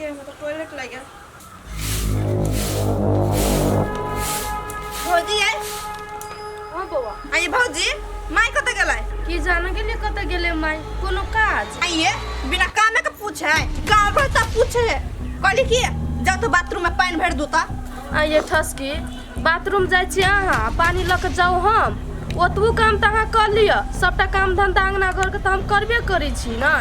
छी, हमरा तऽ टॉयलेट लागि गेल। भौजी आइ। हाँ बौआ। आइए भौजी, माय कतऽ गेलै? की जाने गेलियै कतऽ गेलै माय, कोनो काज? आइए बिना कामे के पूछे, काम रहे तब पूछे। कहली कि जा तो बाथरूम में पानि भरि दू तऽ। आइए ठसकी, बाथरूम जाइ छी अहाँ, पानि लऽ कऽ जाउ हम? ओतबो काम तऽ अहाँ कऽ लिअ, सबटा काम धंधा अङ्गना घरके तऽ हम करबे करै छी ने।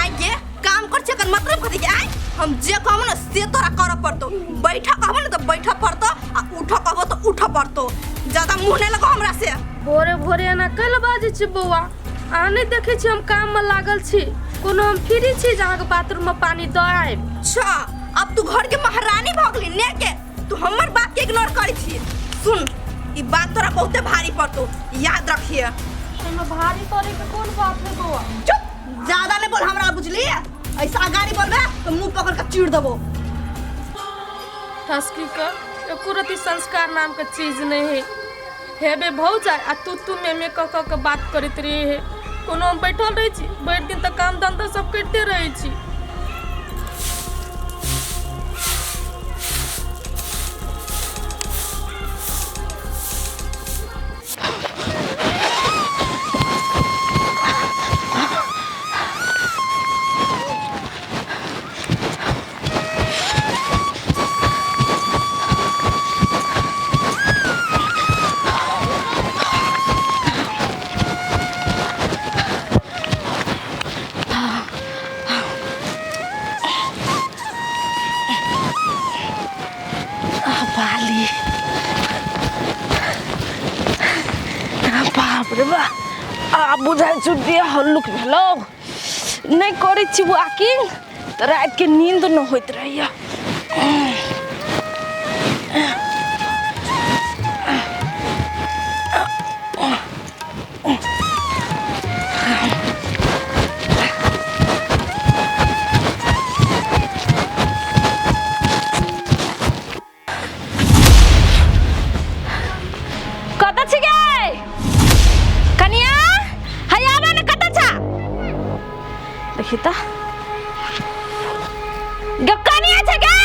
आइए काम कर छै, एकर मतलब कथी के? आइ हम जे कहबो ने से तोरा करऽ पड़तौ। बैठऽ कहबो ने तऽ बैठऽ पड़तौ आ उठऽ कहबो तऽ उठऽ पड़तौ। ज्यादा मुँह नहि लगो हमरा से। भोरे भोरे एना कैला बाजै छी बौआ? अहाँ नहि देखै छी हम काममे लागल छी? कोनो हम फ्री छी जे अहाँके बाथरूममे पानि दऽ आयब? अच्छा, अब तू घर के महारानी भऽ गेली ने के तू हमर बात के इग्नोर करै छी? सुन, ई बात तोरा बहुते भारी पड़तौ, याद रखिए। एहिमे भारी पड़ै के कोन बात है बौआ? चुप, ज्यादा नहीं बोल हमरा, बुझली? ऐसा अगाड़ी बोलबे तो मुंह पकड़ के चीर देबो। ठसकी के एको रति संस्कार नाम के चीज नहीं है। हेबे भौजाइ आ तू तू मे मे कऽ कऽ के बात करैत रहे है। कोनो हम बैठल रहै छी? भरि दिन तऽ काम धंधा सब करिते रहै छी। बाली, बाप रे बा, आब बुझाइ छौ देह हल्लुक भेलौ। नहि करै छी वॉकिंग तऽ रातिके नींद नहि होइत रहैए। कतऽ छी गे कनिया? है आबे ने, कतऽ छा? देखी तऽ गे, कनिया छै गे?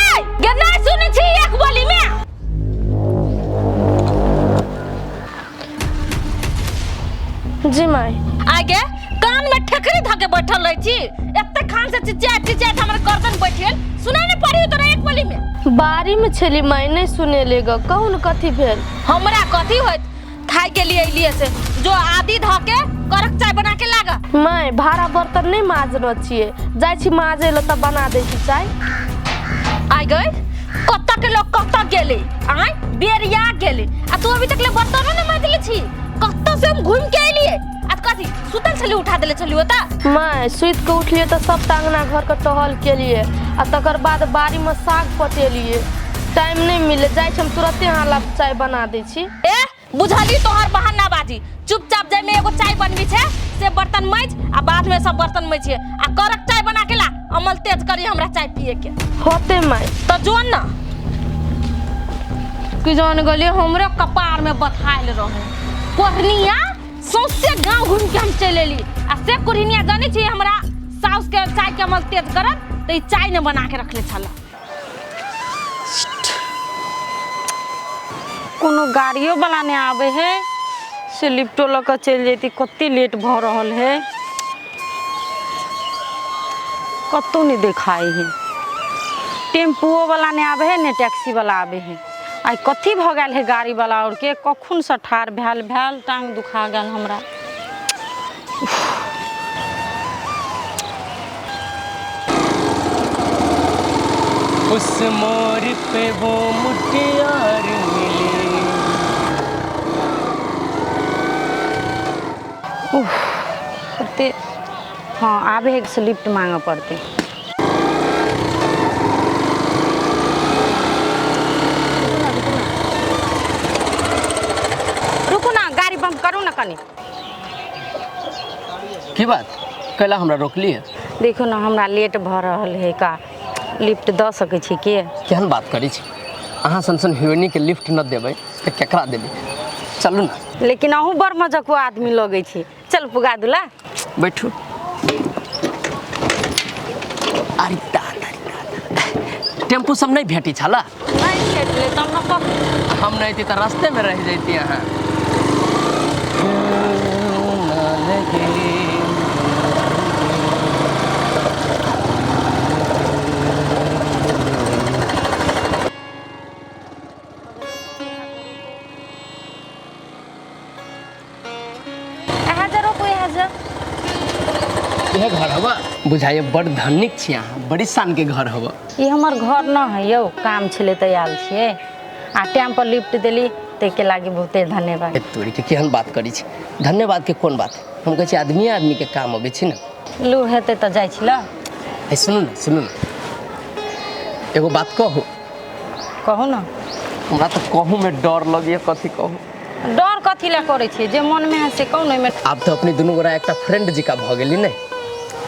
गे नहि सुनै छी एक बोली में? जी माय। आगे कान में ठेकरी धऽ के बैठल रहै छी, एते खान से चिचिया चिचिया हमर गर्दन बैठ गेल। सुनाई नहीं पड़ी तोरा एक बोली में? बाड़ी में छली माय, नहीं सुनेले ग। कहू ने कथी भेल? हमरा कथी होइत, खाय के लिए अइलिए से जो आदि धऽ के कड़क चाय बना के लागा। माय, भाड़ा बर्तन नहीं माजने छियै, जाइ छी माजे लए तब बना दै छी चाय। आइ गई, कतऽ के लोग कतऽ गेलै, आय बेरिया गेलै आ तू अभी तक ले बर्तनो नहीं माजले छी। कतऽ से हम घूम के अइलिए आ कथी सुतल छली उठा देले छली ओता? माय, सुति के उठलियै तऽ सबटा अंगना घर के टहल केलियै आ तकर बाद बाड़ी में साग पटेलियै, टाइम नहीं मिले। जाइ छी हम तुरते, अहाँ ला चाय बना दै छी। ए बुझली तोहर बहाना बाजी। चुपचाप जाय में एगो चाय बनबी छै से बर्तन मैज आ बाद में सब बर्तन मैजिए आ कड़क चाय बना के ला, अमल तेज करी हमरा चाय पिए के। होते माय। तो जो ना कि जान गलिए हमरे कपार में बथायल रहे कोहनिया, सौंसे गांव घूम के हम चलि एली आ से कोहनिया जानै छी हमरा साउस के चाय के अमल तेज करत तऽ ई चाय ने बना के रखले छल। कोनो गाड़ियो वाला नहि आबै है से लिफ्टो लऽ कऽ चलि जैती। कते लेट भऽ रहल है, कतहु नहि देखाइ है। टेम्पुओ वाला नहि आबै है ने टैक्सी वाला आबै है। आइ कथी भऽ गेल है गाड़ी वाला आओरके? कखनसँ ठाढ़ भेल भेल टाँग दुखा गेल हमरा। उस मोर पे वो मुटियार मिली। कते हँ आबै है से लिफ्ट मांगऽ पड़तै। रुकू ना, गाड़ी बंद करू ना कनी। की बात, कैला हमरा रोकली है? देखू ना, हमरा लेट भऽ रहल है, का लिफ्ट दऽ सकै छी के? केहन बात करै छी अहाँ? सन सन हीरोइनी के लिफ्ट न देबै तऽ केकरा देबै? चलू ना। लेकिन अहूँ बड़ मजकुआ आदमी लगै छी। चल पुगा दुला। बैठू। अरे दादा, अरे दादा, टेम्पू सब नहीं भेटी छला? नहीं भेटले तब न कहू। हम नहीं थी तो रास्ते में रह जैती अहाँ। अहाँ जरो कोई हजर यह घर हवा बुझाइए बड़ धनिक छी अहाँ, बड़ी शान के घर हवा। ई हमर घर न है यौ, काम छलै तऽ आयल छियै आ टाइम पर लिफ्ट देली ताहिके लागी बहुते धन्यवाद। तोरी के केहन बात करै छी, धन्यवाद के कोन बात? हम कहै छी आदमी आदमी के काम अबै छै ने। लू हेतै तऽ जाइ छी ल। ए सुनू ने, सुनू ने, एगो बात कहू? कहू ने। हमरा तऽ कहू में डर लगैए, कथी कहू? डर कथी लए करै छियै, जे मनमे है से कहू ने। ओहिमे आब तऽ अपने दुनू गोरा एकटा फ्रेंड जकाँ भऽ गेली ने,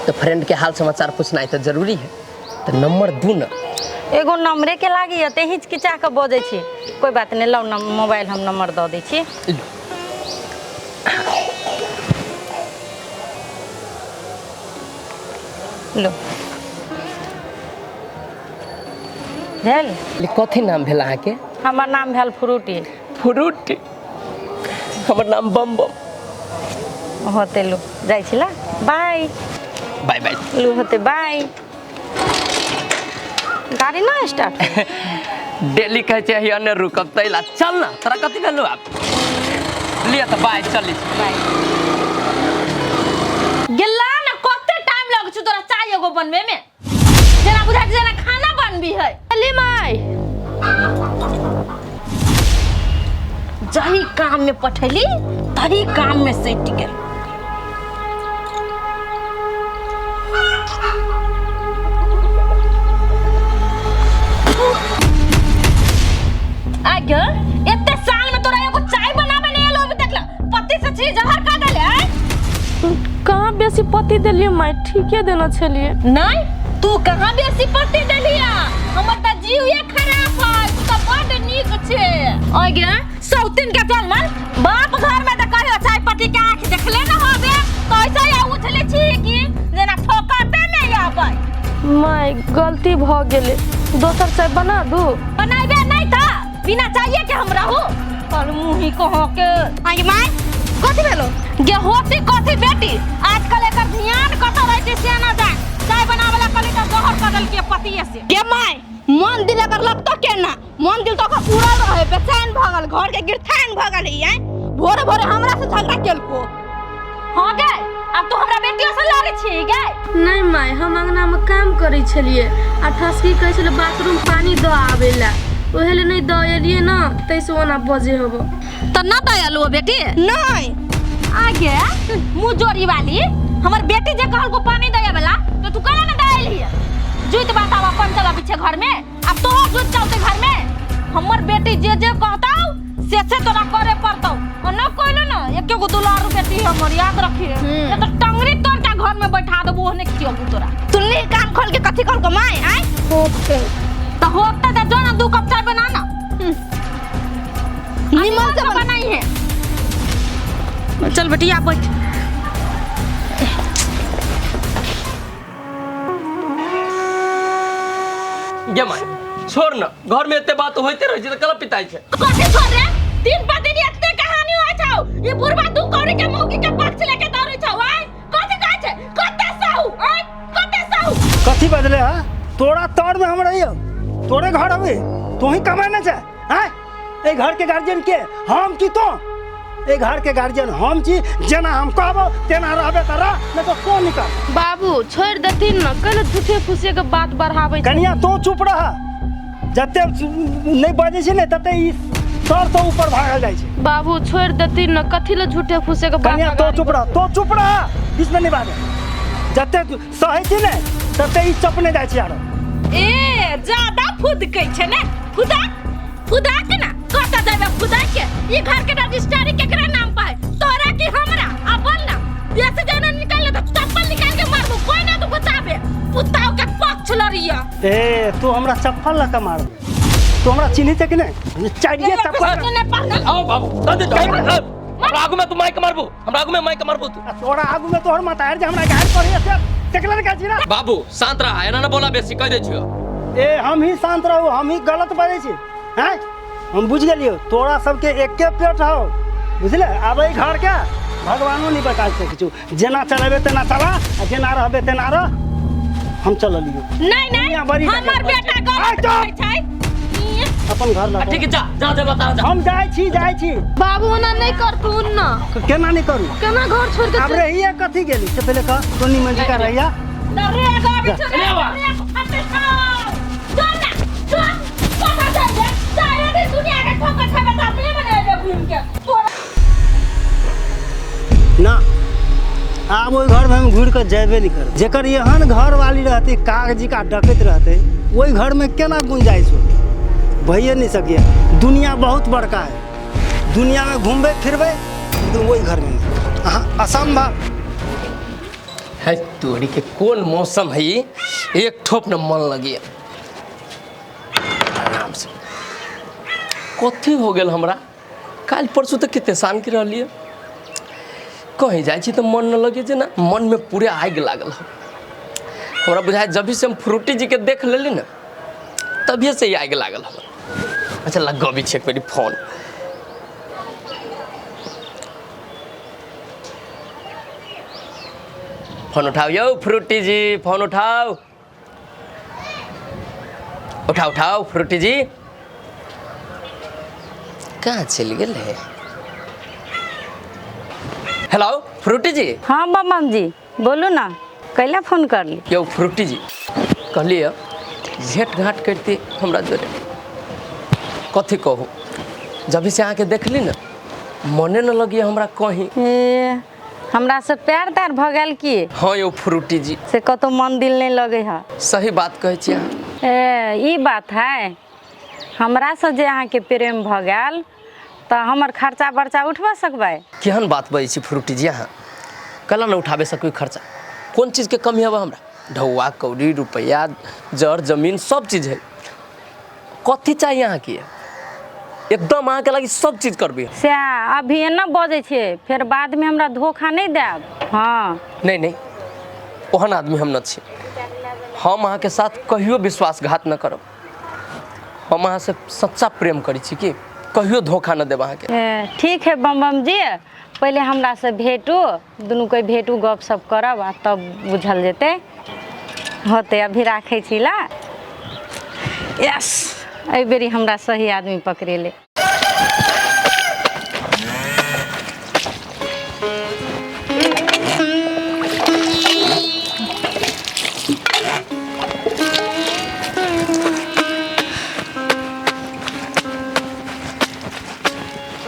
तऽ फ्रेंड के हाल समाचार पूछनाइ तऽ जरूरी है, तऽ नंबर दू ने। एगो नम्बरे के लागी एते हिचकिचा कऽ बजै छी। कोई बात नहीं, लाउ मोबाइल, हम नंबर दऽ दै छी। लो भेल। कथी नाम भेल अहाँके? हमर नाम भेल फ्रूटी। फ्रूटी? हमर नाम बम बम। होते लू जाइ छी ला, बाय बाय बाय। लू होते बाय। गाड़ी ना स्टार्ट। डेली कहै छै हिया ने रुकब तैला चल ना, तोरा कथी भेलौ आब? लिअ तऽ बाय, चली बाय। गेला ना कते टाइम लगै छौ तोरा चाय एगो बनबे में, जेना बुझाइ छै जेना खाना बनबी है। चली माय। जही काम में पठैली तही काम में सटि गेल। आगे एते साल में तोरा एगो चाय बनाबे नहीं एलो अभी तक ला, पत्ती से चीज जहर का देले आय? कहाँ बेसी पत्ती देलियै माय, ठीके देना छलियै। नहीं तू कहाँ बेसी पत्ती देलिया, हमर त जीव ये खराब है, तू त बड नीक छे। आगे सौतिन के चल मन बाप घर में त कहियो चाय पत्ती के आंख देखले न होबे, तो ऐसे या उठले छी कि जेना फोकटे नहीं आबै। माय गलती भ गेलै, दोसर चाय बना दू? बनाबे नहीं था, बिना चाहिए के हम रहू पर मुही कहो के। आगे माय कथी भेलो? गे होती कथी बेटी, आजकल एकर ध्यान कत रहै छै से ना जान, चाय बनावेला कहली त जहर कर देलकै पतिये से। गे माय मन दिल अगर लगतो के ना, मन दिल तो ओकर उड़ल रहे, बेचैन भ गेल, घर के गिरथान भ गेल। आय भोरे भोरे हमरा से झगड़ा केलको। हां गे अब तू हमरा बेटियो से लड़ै छी गे? नहीं माय, हम अंगना में काम करै छलियै आ ठसकी कहै छलै बाथरूम पानी दऽ आबेला, ओहे ले नहीं दऽ एलियै ना तैसे ओना बजे होबो। त ना दऽ एलौ बेटी? नहीं। आगे मुँह जोड़ी वाली हमर बेटी जे कहलको पानी दे वाला तो तू कहला ना दे एलियै। जुइत बात आब अपन चला पीछे घर में, अब तो जुइत चलते घर में। हमर बेटी जे जे कहतौ से से तोरा करे पड़तौ, और न कहलो ना एके गो दुलारू बेटी हमर, याद रखिए नहीं तो टंगरी तोड़ के घर में बैठा देबो, ओहने खियबू तोरा। तुन्नी कान खोल के कथी कहलको माय? आय होते त होते त जो ना 2 कप चाय बना ना, निमन से बनाई है। चल बेटिया बैठ। गे माय छोड़ ना, घर में एते बात होइते रहै छै त कला पिताइ छै। कथी छोड़ रे, दिन पर दिन एते कहानी होइ छौ, ई बुढ़बा 2 कौड़ी के मौगी के पक्ष लेके दौड़ै छौ। आय कथी कहै छै, कते साहू आय कते साहू कथी बदले है? तोरा तौर में हम रहियो, तोरे घर हवे, तू ही कमाना छै आय? ए घर के गार्जियन के हम की तो? ए घर के गार्जियन हम छी, जेना हम कहबो तेना रहबे त रह, नहीं तो को निकल। बाबू छोड़ देथिन ना, कल झूठे फूसे के बात बढ़ाबै। कनिया तू चुप रह, जते नहीं बजै छै ने तते ई सर तो ऊपर भागल जाइ छै। बाबू छोड़ देथिन ना, कथी ले झूठे फूसे के बात? कनिया तू चुप रह, तू चुप रह, बीच में नहीं बाजे। जते सहै छी ने तते ई चपने जाइ छै आरो। ए ज्यादा फुदकै छै ने, फुदा फुदा के ना कत देबे फुदा के। ई घर के रजिस्ट्री केकरा नाम पर है, तोरा की हमरा? आ बोल ना, बेसी जना निकाल ले त चप्पल निकाल के मारबो, कोई ना तू बचाबे, पुताओ के पक्ष लड़िया। ए तू हमरा चप्पल लका मारबे, तू हमरा चिन्है छै कि नहीं? चाहिए चप्पल। आओ बाबू दे दे, हमरा आगू में तू माइक मारबू, हमरा आगू में माइक मारबू तू। तोरा आगू में तोहर मातार जे हमरा गाड़ पड़े से तेकला का छी ना। बाबू शांत रह, एना ना बोला बेसी, कह दे छियो। ए हम ही शांत रहू, हम ही गलत बजै छी। हैं, हम बुझि गेलियौ, तोरा सबके एके पेट हौ, बुझले? आब एहि घरके भगवानो नहीं बचा सकै छौ। जेना चलेबे तेना चला, आ जेना रहबे तेना रह। हम चललियौ। नहीं नहीं, दुनिया बड़ी हमर बेटा गलत आ, कहै छै। अपन घर लऽ ठीक है, जा जा जा बता जा। हम जाइ छी, जाइ छी। बाबू ओना नहीं करथुन ना। केना नहीं करू? केना घर छोड़ के आब रहिए कथी गेली से पहले कह, तो निमन जगह रहिया। रे गाड़ी चले रे, फटे खाओ। चल ना, चल, पता चल जा सारे दिन दुनिया के ठोकर खेबे त अपने बने ले घूम के। ना आब ओहि घर में हम घुरि कऽ जेबे नहीं करब। जेकर एहन घर वाली रहते, कागजी का डकैत रहते, ओहि घर में केना गुंजाइश होतै? भइए नहीं सकिए। दुनिया बहुत बड़का है, दुनिया में घूमबे फिरबै लेकिन ओहि घर में नहीं। अहाँ असंभव है। तोरी के कोन मौसम है ई? एक ठोप न मन लगिए आराम से। कथी हो गेल हमरा? काल्हि परसू तऽ कते शान्ति रहलियै। कहीं जाइ छी तऽ मन न लगे, जेना मन में पूरे आगि लागल हो। हमरा बुझाय जब से हम फ्रूटी जी के देख लेली ना, तभिए से ई आगि लागल हमरा। अच्छा लगबी छै एक बेरी फोन। फोन उठाओ यौ फ्रूटी जी, फोन उठाओ, उठाओ उठाओ फ्रूटी जी। कहाँ चलि गेल है? हेलो फ्रूटी जी। हाँ बम जी, बोलू ना, कैला फोन करली? यौ फ्रूटी जी, कहलियै भेंट घाट करती हमरा जोरे। कथी कहू, जब से अहाँके देखली ना, मने न लगिए हमरा कहीं। ए, हमरा से प्यार त्यार भऽ गेल की? हाँ यौ फ्रूटी जी। से कतौ मन दिल नहीं लगे है? सही बात कहै छी अहाँ। ए, ई बात है, हमरा से जे अहाँके प्रेम भऽ गेल तऽ हमर खर्चा बर्चा उठबा सकबै? केहन बात बजै छी फ्रूटी जी अहाँ? कला न उठाबे सकबै खर्चा? कोन चीजके कमी हबे हमरा? ढौआ कौड़ी रुपैआ जर जमीन सब चीज है। कथी चाहिए अहाँके? एकदम अहाँके लागि सब चीज करबै। सएह अभी एना बजै छियै, फेर बादमे हमरा धोखा नहि देब। हाँ नहीं नहीं, ओहन आदमी हम न छी। हम अहाँके साथ कहियो विश्वासघात न करब। हम अहाँ से सच्चा प्रेम करै छी कि कहियो धोखा न देब अहाँके। ए, ठीक है बम बम जी, पहिले हमरा से भेटू, दुनू कोइ भेटू, गप सप करब आ तब बुझल जेतै होतै। अभी राखै छी ला। यस, एहि बेरी हमरा सही आदमी पकड़ेले।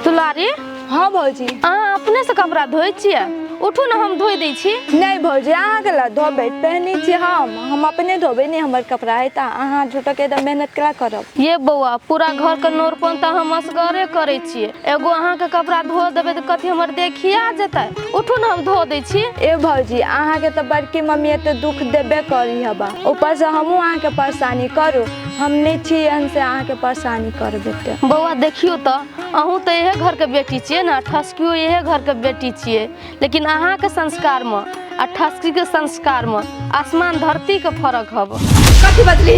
दुलारी। हाँ भौजी। अहाँ अपने से कपड़ा धोइ छियै? उठू ने, हम धोइ दै छी। नहीं भौजी, अहाँके ला धोबै? पहनी छी हम अपने धोबै। नहीं हमर कपड़ा है तऽ अहाँ झूठो के एकदम मेहनत केला करब? ये बौआ, पूरा घर के नोरपन तऽ हम असगरे करै छियै। एगो अहाँके कपड़ा धो देबै तऽ कथी हमर देखिया जेतै? उठू ने, हम धो दै छी। ए भौजी, अहाँके तऽ बड़की मम्मी एते दुख देबे करी हबा, ऊपर से हमहूँ अहाँके परेशानी करू? हम नहीं छी एहन से अहाँके परेशानी करब एते। बौआ देखियौ तऽ, अहूँ तऽ इहे घरके बेटी छियै ने, ठसकियो इहे घरके बेटी छियै, लेकिन अहाँके संस्कारमे आ ठसकीके संस्कारमे आसमान धरतीके फरक हब। कथी बजली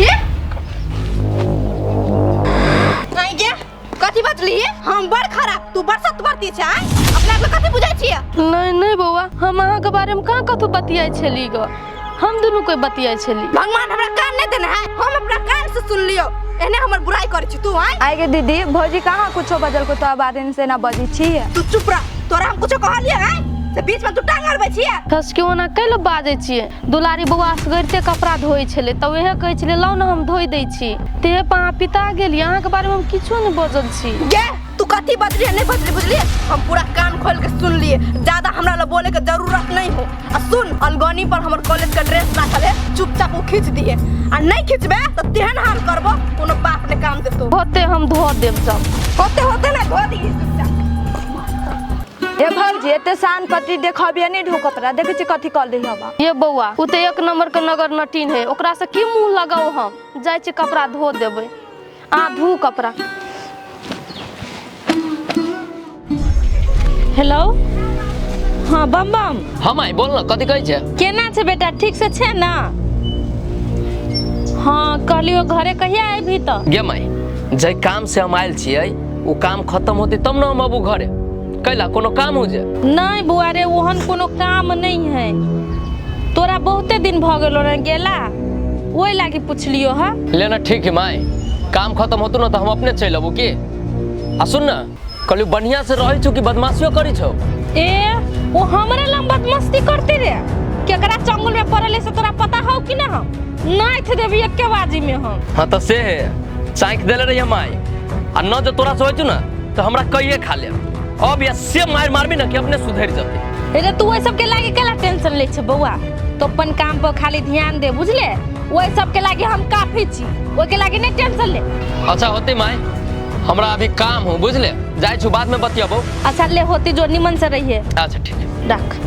आई गे? कथी बजली? हम बड़ खराब, तू बड़ सतवर्ती छै? आँय, अपना आपके कथी बुझै छियै? नहीं नहीं बौआ, हम अहाँके बारेमे कहाँ कतहु बतियाइ छली ग। हम दुनू कोइ बतियाइ छली? भगवान हमरा कान नहीं देने है, हम अपना कान से सुन लियो। एहने हमर बुराई करै छी तू? आँय आइ गे दीदी, भौजी कहाँ कुछो बजल को तो बारे से ना बजै छी। तू चुप रह। तोरा हम कुछो कहलिए? आँय, से बीच में तू टांग अड़बै छियै? ठसकी, ओना कैले बाजै छियै? दुलारी बौआ असगरिते कपड़ा धोइ छलै तऽ उएह कहै छलै, लाउ ने हम धोइ दै छी, तेहे पर अहाँ पिता गेलियै। अहाँके बारेमे हम किछो नहि बजल छी। गे तू कथी बजली नहीं बजली बुझलिए? हम पूरा कान खोल के सुन लिए। ज्यादा हमरा ला बोले के जरूरत नहीं हो। आ सुन, अलगनी पर हमर कॉलेज के ड्रेस राखल है, चुपचाप वो खींच दिए, आ नहीं खींचबे तो तेहन हाल करबो, कोनो बाप ने काम देतो। होते, हम धो देब जब। होते होते ना, धो दिए चुपचाप। ए भौजी, एते शान कथी देखबियै? नहीं ढो कपड़ा, देखै छी कथी कऽ दै हबा। ये बौआ, ओ तऽ एक नंबर के नगर नटीन है, ओकरा से की मुँह लगाउ? हम जाइ छी, कपड़ा धो देबै, अहाँ धू कपड़ा। हेलो, हाँ बम बम। हाँ माय, बोल ना, कथी कहै छै? केना छै बेटा, ठीक से छै ना? हाँ कहलियो घरे कहिया अयबही तऽ? गे माई, जै काम से हम आयल छियै ओ काम खत्म होतै तब ने हम अबू घरे। कैला कोनो काम हो जाए? नहीं बौआ रे, ओहन कोनो काम नहीं है। तोरा बहुते दिन भऽ गेलो रे गेला, ओहि लागी पुछलियो हा। ले ना ठीक है माई, काम खत्म होतो ना तो हम अपने चलि अबू की। आ सुन ना, कहलियो बढ़िया से रहै छौ कि बदमाशियो करै छौ? ए वो हमरे लंग बदमस्ती करते रे, केकरा चंगुल में पड़ल है से तोरा पता हौ कि ना? हम नाइथ देबी एके बाजी में हम। हाँ तो से है चाँकि देले रहिए माई, आ न जो तोरा से होइ छौ ना तो हमरा कहिए खा ले। अब या से मार मारबी ना कि अपने सुधरि जतै। अरे तू ओहि सबके लागी केला टेंशन लै छै बौआ? तो अपन काम पर खाली ध्यान दे बुझले, ओहि सबके लागी हम काफी छी, ओहिके लागी नहीं टेंशन ले। अच्छा होते माई, हमरा अभी काम हो बुझले, जाइ छु बाद में बतियाबो। अच्छा ले होती जो निमन से रहिए। अच्छा ठीक है, रख।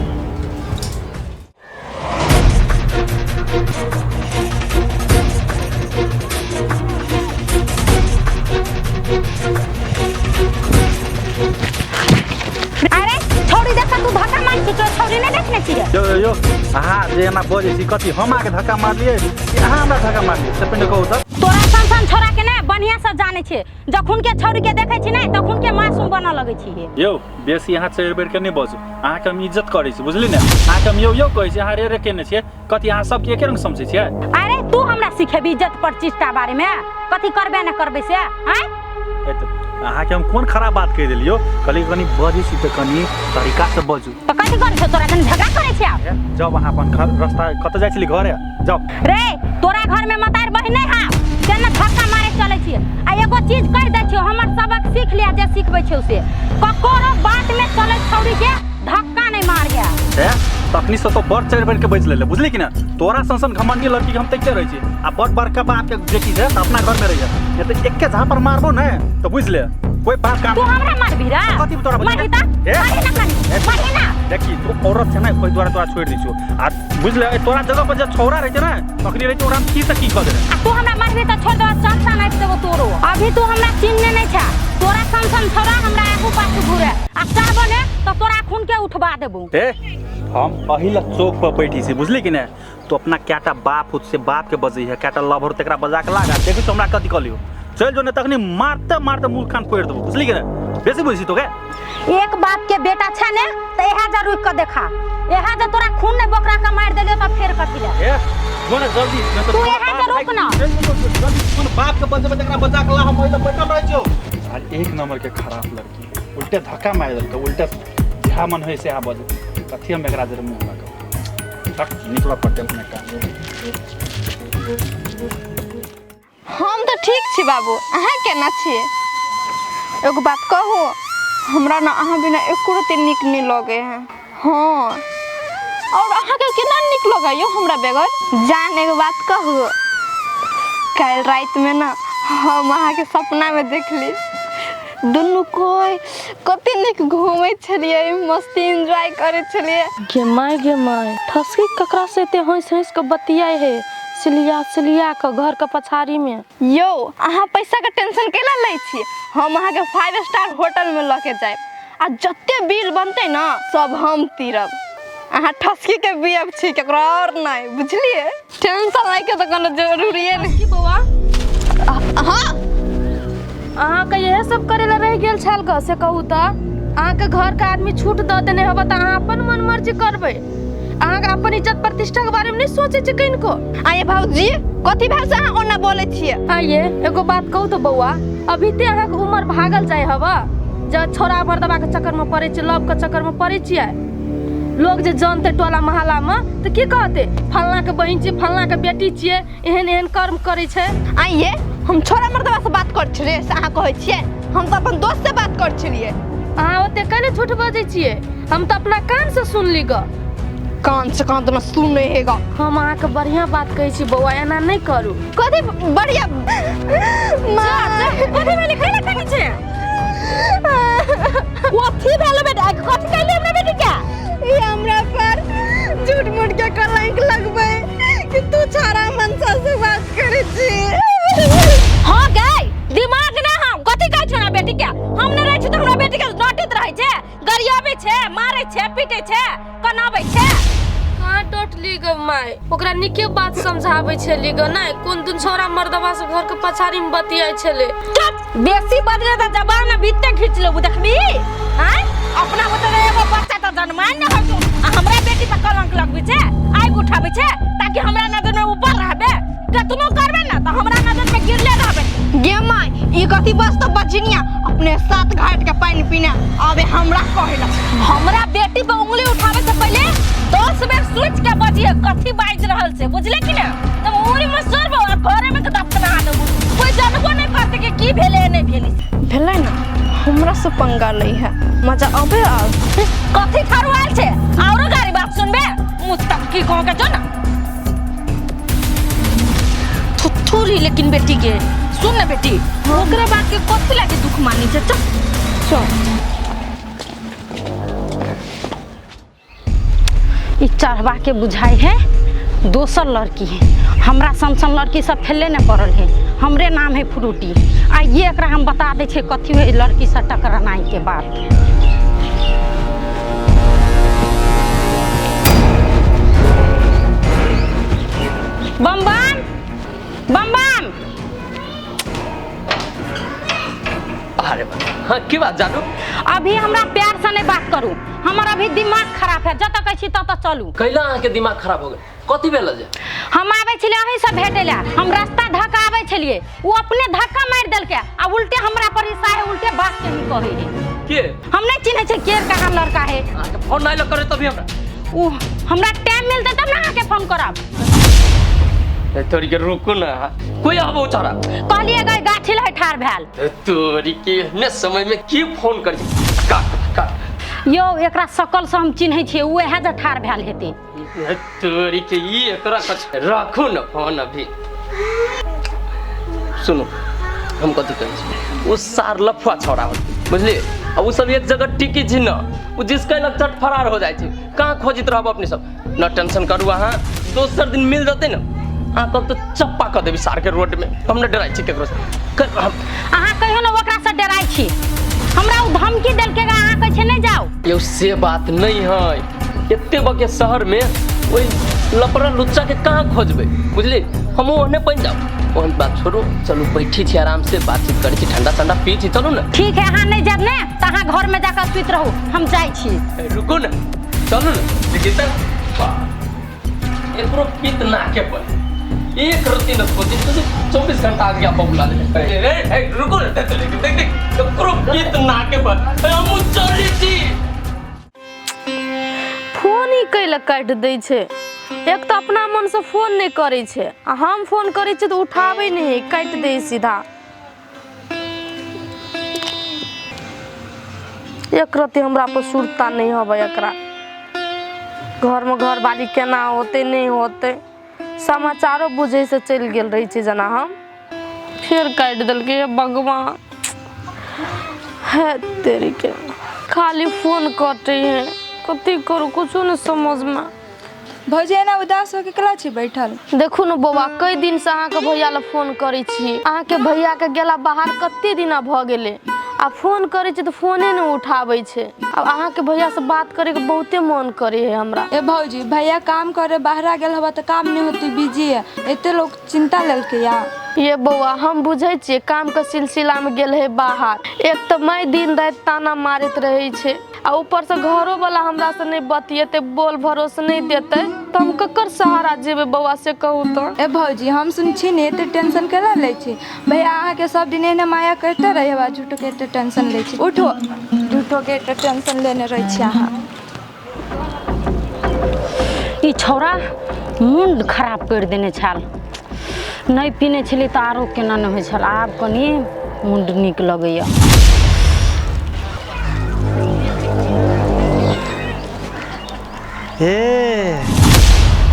अरे छोड़ी देखा तू धक्का मार छी, छोड़ी नहीं देखने छी। यो यो अहाँ जे एना बजै छी कथी हम अहाँके धक्का मारलियै कि अहाँ हमरा धक्का मारलियै से पहिने कहू तऽ। तोरा सन सन छोरा के ने बढ़िया से जानै छै, जखन के छोड़ी के देखै छी ने तखन के मासूम बनऽ लगै छी। यौ बेसी अहाँ चढ़ि बढ़ि के नहि बजू, अहाँके हम इज्जत करै छी बुझली ने। अहाँके हम यौ यौ कहै छी, अहाँ रे रे केने छियै, कथी अहाँ सबके एके रंग समझै छियै? अरे तू हमरा सिखेबी इज्जत प्रतिष्ठा बारे में, कथी करबे न करबे से? आँय अहाँके हम कोन खराब बात कहि देलियौ? कहलियै कनि बजै छी तऽ कनि तरीका से बजू। तऽ कथी करै छौ तोरा कनि झगड़ा करै छै? आब जाउ अहाँ अपन घर, रास्ता कतऽ जाइ छली घरे जाउ। रे तोरा घर में मतार बहिन नहीं हा तेना धक्का मारे चलै छियै। आ एगो चीज कहि दै छियौ, हमर सबक सीख लिया जे सिखबै छियौ से, ककरो बात में चलै छौड़ी के धक्का नहीं मार गया। ए तखनी से तो बड़ चढ़ि बढ़ि के बजि लेले बुझली कि ना? तोरा सन सन घमंडी लड़की के हम तकिते रहै छी, आ बड़ बड़का बाप के बेटी छै तऽ अपना घर में रहिए, नहीं तऽ एके झापर मारबो ने तऽ बुझि ले कोई बाप काम। तू हमरा मारबी रे? कथी तोरा मारबी त? मारही ना कनी, मारही ना। देखी तू औरत छै ने ओहि दुआरे तोरा छोड़ि दै छियौ। आ बुझि ले तोरा जगह पर जे छौड़ा रहै छै ने तखनी रहै छै ओकरा हम की से की कऽ देबै। आ तू हमरा मारबी तऽ छोड़ देबो, चमचा नापि देबो तोरो। अभी तू हमरा चिन्हने नहीं छै, तोरा सन सन छौड़ा हमरा आगू पाछू घुरे, आ चाहबो ने तऽ तोरा खून के उठबा देबो। ए हम अहिला चौक पर बैठी छी बुझली कि ने? तो अपना कैटा बाप होत से बाप के बजै है, कैटा लभर तकरा बजा के लागा देखी तो हमरा कथी कहलियौ। चल जो ने तखनी मारते मारते मुँह कान फोड़ि देबो बुझली कि ने? बेसी बुझी तो के एक बाप के बेटा छै ने तऽ इएह जा रुकि के देखा, इएह जे तोरा खून ने बोकरा के मारि देलियौ तऽ फेर कथी ले? ए जो ने जल्दी, नहीं तू इएह जे रुक ना। जल्दी कोन बाप के बजबै तकरा बजा के ला, हम ओहिला बैठल रहै छियौ। आज एक नंबर के खराब लड़की उल्टे धक्का मारि देलकै, उल्टे जहाँ मन होइ से बजै, कथी हम एकरा जरे मुँह लगब तक निकलऽ पड़तै अपने काम। हम तऽ ठीक छी बाबू, अहाँ केना छियै? एगो बात कहू, हमरा ना अहाँ बिना एको रत्ती नीक नहीं लगे है। हाँ और अहाँके केना नीक लगै यौ हमरा बगैर? जान एगो बात कहू, काल्हि रातिमे ना हम अहाँके सपनामे देखली, दुनू कोइ कते नीक घूमै छलियै, मस्ती एंजॉय करै छलियै। गे माय ठसकी ककरा से एते हँसि हँसि के बतियाइ है सिलिया सिलिया के घर के पछाड़ी में? यौ अहाँ पैसा के टेंशन केला लै छी, हम अहाँके 5 स्टार होटल में लऽ के जायब, आ जते बिल बनतै ना सब हम तीरब। अहाँ ठसकी के बीएफ छी, केकरो और नहीं बुझलियै? टेंशन लै के तऽ कोनो जरूरिये नहीं। की बौआ हाँ अहाँके इएह सब करे ला रहि गेल छल ग से कहू तऽ? अहाँके घर के आदमी छूट दऽ देने हबऽ तऽ अहाँ अपन मन मर्जी करबै, अहाँके अपन इज्जत प्रतिष्ठा के बारे में नहीं सोचै छै कनिको। आये भाउजी कथी भेल से अहाँ ओना बोलै छियै? आये एगो बात कहू तऽ बौआ, अभी ते अहाँके उमर भागल जाइ हबऽ, जे छोरा मर्दबा के चक्कर में पड़ै छियै, लव के चक्कर में पड़ै छियै। लोग जे जानतै टोला मोहल्ला में तऽ की कहतै? फल्लाँ के बहिन छियै, फल्लाँ के बेटी छियै, एहन एहन कर्म करै छै। आइये हम छोरा मर्दबा से बात करै छलियै से अहाँ कहै छियै? हम तऽ अपन दोस्त से बात करै छलियै। अहाँ ओते कैले झूठ बजै छियै? हम तऽ अपना कान से सुनली ग। कान से कान तऽ सुनै हेगा। हम अहाँके बढ़िआँ बात कहै छी बौआ, एना नहि करू। कथी बढ़िआँ? कथी भेलै? कैला करै छै? कथी भेलै बेटा? कथी कहली हमरा बेटी के? ई हमरा पर झूठ मूठ के कलंक लगबै कि तू छाड़ा मनसा से बात करै छी। हाँ गई दिमाग ना, हम कथी कहै छौ हमरा बेटी के? हम नहि रहै छी तऽ हमरा बेटी के नोटित रहै छै, गरियाबै छै, मारै छै, पीटै छै, कनाबै छै। कहाँ डोटली ग माय, ओकरा नीके बात समझाबै छली ग नै कोन दुन छोरा मर्दबा से घर के पछाड़ी में बतियाइ छले। चुप, बेसी बदले त जबान भीतर खींच लेबू देखबी। आय अपना होते एगो बच्चा त जन्माय न होतो आ हमरा बेटी पर कलंक लगबै छै, आगि उठाबै छै ताकि हमरा नजर में ऊपर रहबे। कतनो करबे ना त हमरा नजर में गिरले रहबे। गे माय ई कथी बस तो बजनिया अपने सात घाट के पानी पीने आबे हमरा कहेला। हमरा बेटी पर उंगली उठावे से पहले 10 बेर सोच के बजिए कथी बाजि रहल छै, बुझले कि ना? तब उंगली में सरबो आ घरे में के दफना देबो, कोई जानबो नहीं करते कि की भेले नहीं भेले। भेलै ना हमरा से पंगा लै है, मजा अबे आब। कथी ठरुआल छै औरो गारी बात सुनबे मुस्तक की कह के जो ना थुथुरी। लेकिन बेटी के सुन ना बेटी, ओकरा बात के कथी लागे दुख मानी छै। चल चल ई चढ़वा के बुझाई है दोसर लड़की है, हमरा सन सन लड़की सब फैले न पड़ल है, हमरे नाम है फ्रूटी। आ ये एकरा हम बता दै छियै कथी है लड़की से टकरानाई के बात। बम बम बम बम। अरे हाँ की बात जानू? अभी हमरा प्यार से नहीं बात करू, हमर अभी दिमाग खराब है, जतऽ कहै छी ततऽ चलू। कैला अहाँके दिमाग खराब हो गेल? कथी भेल जे? हम आबै छलियै अहीं से भेटै लए, हम रास्ता धक्का आबै छलियै, ओ अपने धक्का मारि देलकै आ उल्टे हमरा पर ईसा है, उल्टे बात के ही कहै है। के? हम नहीं चिन्है छियै के कहाँ लड़का है। अहाँके फोन नहीं करे तभी हमरा ओ हमरा टाइम मिलतै तब ना अहाँके फोन करब। तोरी के रुकू ना, कोई आबो छोरा कहलियै गई गाछी लहे ठार भेल। तोरी के ने समय में की फोन करी? काट काट यो एकरा सकल से हम चिन्है छियै, उएह जे ठार भेल हेतै। तोरी के ई एकरा राखू न फोन अभी। सुनू हम कथी कहै छी, ओ सार लफुआ छोरा होतै बुझलियै, आ ओ सब एक जगह टिकी छी न, ओ जिसके लग चट फरार हो जाइ छै। कहाँ खोजित रहब अपने सब? न टेंशन करू, अहाँ दोसर दिन मिल जेतै न, अहाँ कब तो चप्पा कऽ देबी सार के रोड में। हम न डराइ छी केकरो से। अहाँ कहियो न ओकरा से डराइ छी, हमरा ओ धमकी देलकै अहाँ कहै छै नहीं जाओ। यौ से बात नहीं है, एते बके शहर में ओहि लपड़ा लुच्चा के कहाँ खोजबै बुझलियै? हम ओहने बनि जाउ, ओहन बात छोड़ू, चलू बैठी छी आराम से बातचीत करै छी, ठंडा ठंडा पी छी, चलू ना। ठीक है अहाँ नहीं जायब ने तऽ अहाँ घर में जाकर सुति रहू, हम जाइ छी। रुकू ना चलू ना, देखिए तऽ एकरो पीत नाके पर एक रत्ती न सोची तुझे 24 घंटा आ गया बबुला ले। ए रुको ना, देख देख देख एकरो पीत नाके पर हम चली छी। फोन ही कैला काटि दै छै, एक तऽ अपना मन से फोन नहीं करै छै आ हम फोन करै छियै तऽ उठाबै नहीं है, काटि दै सीधा। एक रत्ती हमरा पर सुरता नहीं हबै, एकरा घर में घरवाली केना होतै नहीं होतै समाचारो बुझै से चलि गेल रहै छै जेना। हम फेर काटि देलकै, हे भगवान है तेरी के खाली फोन कटै है, कथी करू कुछो नहीं समझ में। भौजी एना उदास होके केला छी बैठल? देखू न बौआ, कई दिन से अहाँके भैया लए फोन करै छी, अहाँके भैया के गेला बाहर कते दिना भऽ गेलै आ फोन करै छी तऽ फोने नहि उठाबै छै। आब अहाँके भैया से बात करैके बहुते मन करै है हमरा। ए भौजी भैया काम करे बाहर गेल हवा तऽ काम नहीं होती, बिजी है, एते लोग चिंता लेलकै या। ये बौआ हम बुझै छियै काम के सिलसिला में गेल है बाहर, एक तऽ मैं दिन राति ताना मारैत रहै छै आ ऊपर से घरो वाला हमरा से नहीं बतियेतै, बोल भरोस नहीं देतै तऽ हम ककर सहारा जेबै बौआ से कहू तऽ। ए भौजी हम सुन छी ने एते टेंशन केला लै छी? भैया अहाँके सब दिन एहने माया करिते रहै हवा, झूठो के एते टेंशन लै छी। उठो, झूठो के एते टेंशन लेने रहै छी अहाँ। ई छौड़ा मुंड खराब कर देने छल, नहीं पीने छली तऽ आरो केना नहि होइ छल, आब कनी मुंड नीक लगैया। ए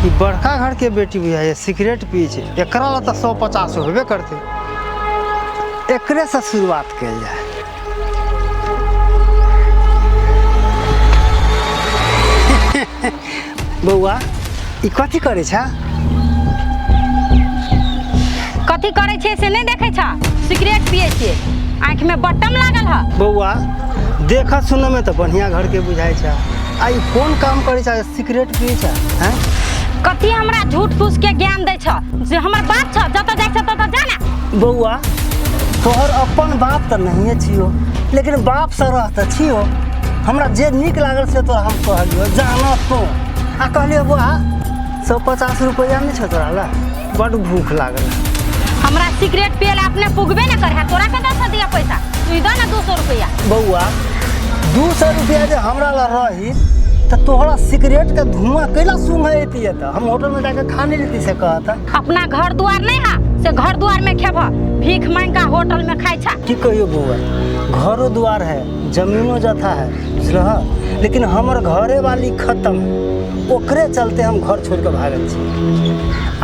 ई बड़का घर के बेटी भी है, सिगरेट पी छै, एकरा ला तऽ 150 होबे करतै, एकरे से शुरुआत कयल जाय। बौआ ई कथी करै छै? कथी करै छै से नहीं देखै छ, सिगरेट पिए छियै, आँखि में बटम लागल है। बौआ देखऽ सुनऽ में तऽ बढ़िया घर के बुझाइ छै, आ ई कोन काम करै छै सिगरेट पिए छै? हैं कथी हमरा झूठ फूस के ज्ञान दै छ जे हमर बाप छ, जतऽ जाइ छ ततऽ जा ना। बौआ तोहर अपन बाप तऽ नहिए छियो, लेकिन बाप से रह तऽ छियो। हमरा जे नीक लागल से तोरा हम कहलियो, जाना तू। आ कहलियो बौआ 150 रुपैआ नहीं छौ तोरा ला, बड भूख लागल। हमरा सिगरेट पिए ला अपने पुगबे ना करे, तोरा कतऽ से दिया पैसा? तू दे ना 200 रुपैआ। बौआ 200 रुपैआ जे हमरा ला रही तो तोहरा सिगरेट के धुआं कैला सूंघे अयती? तऽ हम होटल में जाके खा नहीं लेती से कहता। अपना घर द्वार नहीं हा से घर द्वार में खेब, भीख मांग का होटल में खाई छा। की कहियो बौआ, घरो द्वार है, जमीनो जथा है, बुझलह, लेकिन हमर घरे वाली खत्म, ओकरे चलते हम घर छोड़ के भागल छी।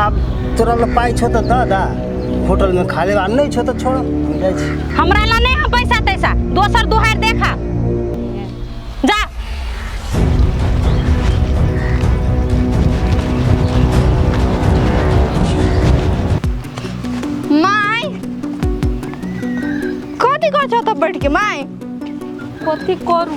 आब तोरा ला पाइ छौ तऽ दऽ दा, होटल में खा लेब, आ नहीं छौ तऽ छोड़, हम जाइ छी। हमरा ला नहीं हा पैसा तैसा, दोसर दुहार देखा जा। माय कथी कर छौ तब बैठ के माय? कथी करू,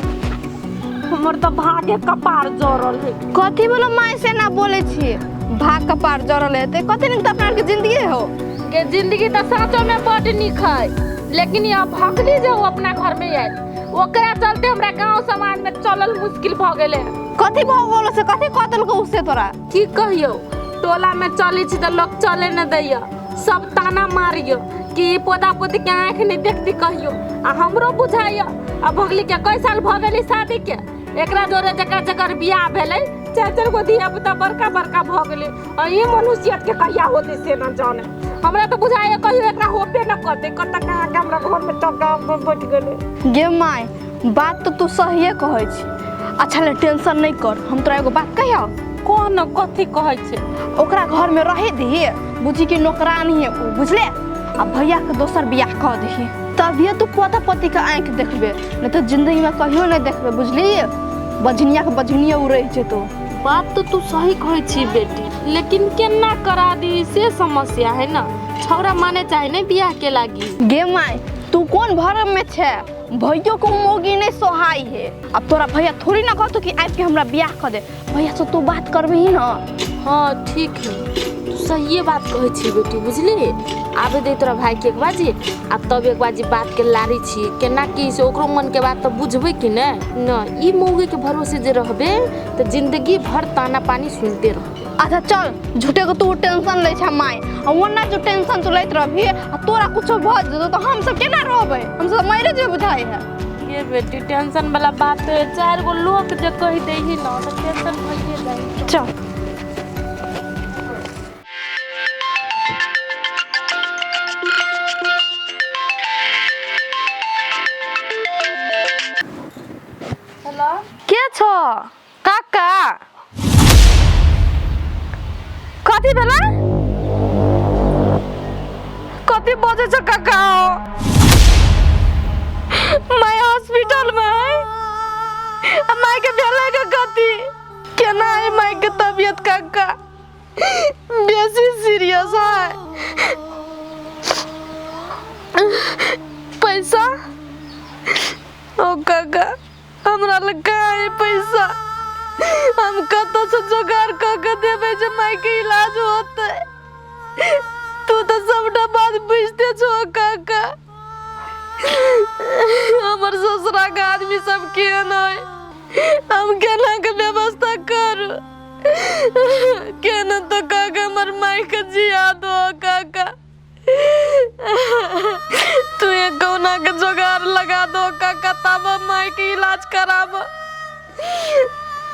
हमर तऽ भागे कपार जरल है। कथी बोलो माय से ना बोले छी, भाग कपार जरल है ते कथी नीक तऽ अपना आरके जिंदगी हो के। जिंदगी तऽ साँचो में बड नीक है, लेकिन यह भगली जे अपना घर में आयल ओकरा चलते हमरा गांव समाज में चलल मुश्किल भ गेलै। कथी भऽ गेलो से, कथी कह देलको उससे तोरा? की कहियो, टोला में चलै छी तऽ लोग चले न दैया, सब ताना मारियो कि ई पोता पोती के आँखि नहीं देखती कहियो। आ हमरो बुझाइया आ भगली के कई साल भऽ गेलै शादी के, एकरा जोरे जकर जकर बियाह भेलै चारि चारि गो धिया पुता बड़का बड़का भऽ गेलै, आ ई मनुष्यत के कहिया होतै से न जाने। हमरा तऽ बुझाइया कहियो एकरा होबे न करतै, कतऽ कहाँ के हमरा घर में टका बैठ गेलै। गे my बात तो तू सहिए कहै छी। अच्छा ले टेंशन नहीं कर, हम तोरा एगो बात कहियो। कोन कथी कहै छै? ओकरा घर में रहे दही, बुझी कि नौकरानी है उ, बुझले? आ भैया के दोसर बियाह कह दही, तभिए तू पोता पोती के आँखि देखबे, नहीं तो जिंदगी में कहियो नहीं देखबे, बुझली? बझनिया के बझनिया उ रही छै तो। बात तो तू सही कहै छी बेटी, लेकिन केना करा दी से समस्या है ना। छौड़ा माने चाहे नहीं बियाह के लागी। गे my तू कौन भरम में छे, भैयो को मोगी नहीं सोहाई है। अब तोरा भैया थोड़ी ना कहतो कि आबि के हमरा बियाह कर दे, भैया से तू बात करबही ना। हाँ ठीक है, तू सहिए बात कहै छी बेटी, बुझली? आबे दे तोरा भाई के एक बाजी, आ तब एक बाजी बात के लारी छी केना की से ओकरो मन के बात तो बुझबै कि ने। न ई मौगी के भरोसे जे रहबे तो जिंदगी भर ताना पानी सुनते रहबे। अच्छा चल, झूठे के तू टेंशन लै छै my, आ ओना जो टेंशन तू लैत रहबही आ तोरा कुछो भऽ जेतौ तऽ हम सब केना रहबै, हम सब मरि जेबै बुझाइ है। ये बेटी टेंशन वाला बात है, चारि गो लोग जे कहि दै ना तऽ टेंशन भइए जाइ। चल के छो काका? कथी भेला? कथी बजै छो काका? My hospital में है, माय के भेलै के कथी? केना है माय के तबियत काका? बेसी सीरियस है। पैसा? ओ काका हमरा लग कहाँ है पैसा, हम कतऽ से जोगाड़ कऽ के देबै जे माय के इलाज होतै? तू तऽ सबटा बात बुझते छो काका, हमर ससुरा के आदमी सब केहन है, हम केना के व्यवस्था करू? केना तो काका हमर माय के जिया दो काका, तू एक कौना के जोगाड़ लगा दो काका, तब माय के इलाज कराब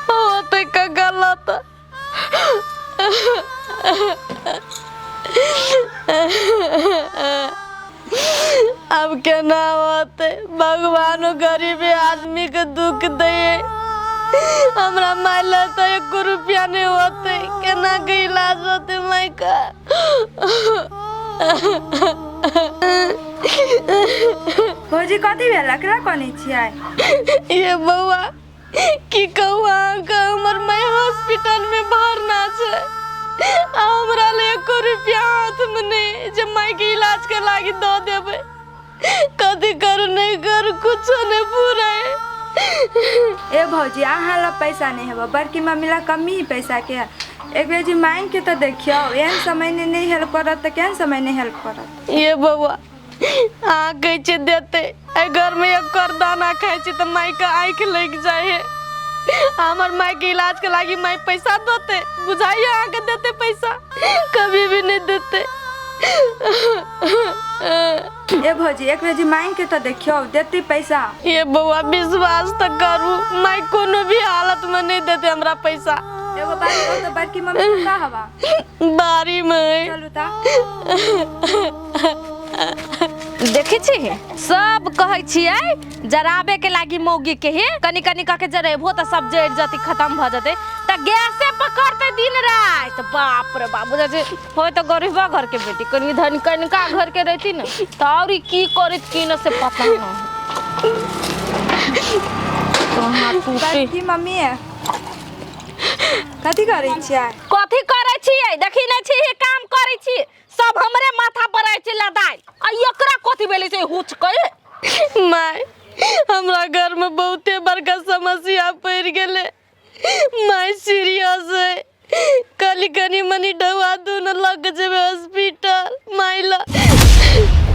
होते का गलत। अब केना होते? भगवानो गरीब आदमी के दुख दे, हमरा माय ला तो एको रुपया नहीं होते, केना के इलाज होते माय का? भौजी कथी भेल, केना कनै छियै? ये बौआ की कहू अहाँके, हमर माय हॉस्पिटल में भरना छै, आ हमरा ले एको रुपया हाथ में नहीं जे माय के इलाज के लागी दऽ देबै। कथी करू नहीं करू कुछो नहीं पूरे। ए भौजी अहाँ लग पैसा नहीं हेबो, बड़की मम्मी लग कमी ही पैसा के, एक बेर जी मांगि के तऽ देखियौ, एहन समय ने नहि हेल्प करत तऽ केहन समय नहि हेल्प करत। ये बौआ अहाँ कहै छियै देतै, एहि घरमे एकर दाना खाइ छी तऽ मायके आँखि लागि जाइ है। हमर मायके इलाजके लागी माय पैसा देतै? बुझाइए अहाँके देतै पैसा? कभी भी नहि देतै। ए भौजी एक बेर जी मांगि के तऽ देखियौ, देतै पैसा। ये बौआ विश्वास तऽ करू, माय कोनो भी हालतमे नहि देतै हमरा पैसा। एगो बात कहू तऽ बड़की मम्मी का हवा? बाड़ी में। चलू ता। देखै छी सब कहै छियै जराबे के लागी मौगी के ही कनी कनी कह के जरेबो तऽ सब जरि जतै, खत्म भऽ जतै, तऽ गैसे पकड़तै दिन राति। बाप रे बाप, बुझै छै होय तऽ गरीबा घर के बेटी, कनी धन कनिका घर के रहती ने तऽ और ई की करैत की न से पता न। कहाँ टूटी। बड़की मम्मी कथी करै छियै? कथी करै छियै देखी नहि छी, काम करै छी, सब हमरे माथा पर आइ छै लदाइ। आ एकरा कथी भेलै से हुच के? माय हमरा घर में बहुते बड़का समस्या पड़ि गेलै, माय सीरियस है, कली कनी मनी दवा दू न लग जेबै हॉस्पिटल माय ला।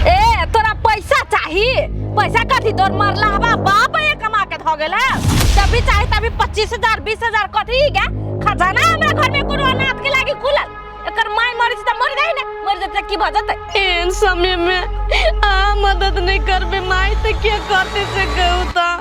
ए तोरा पैसा चाही? पैसा कथी तोर मरला हवा बाप ये कमा के धो गेल है? तभी चाही तभी 25,000 20,000 कथी गे खजाना हमरा घर में कोनो अनाथ के लागी खुलल। एकर माय मर जेतै मर जाय ने, मर जेतै की भऽ जेतै? एहन समय में अहाँ मदद नहीं करबै माय तऽ के करतै से कहू तऽ?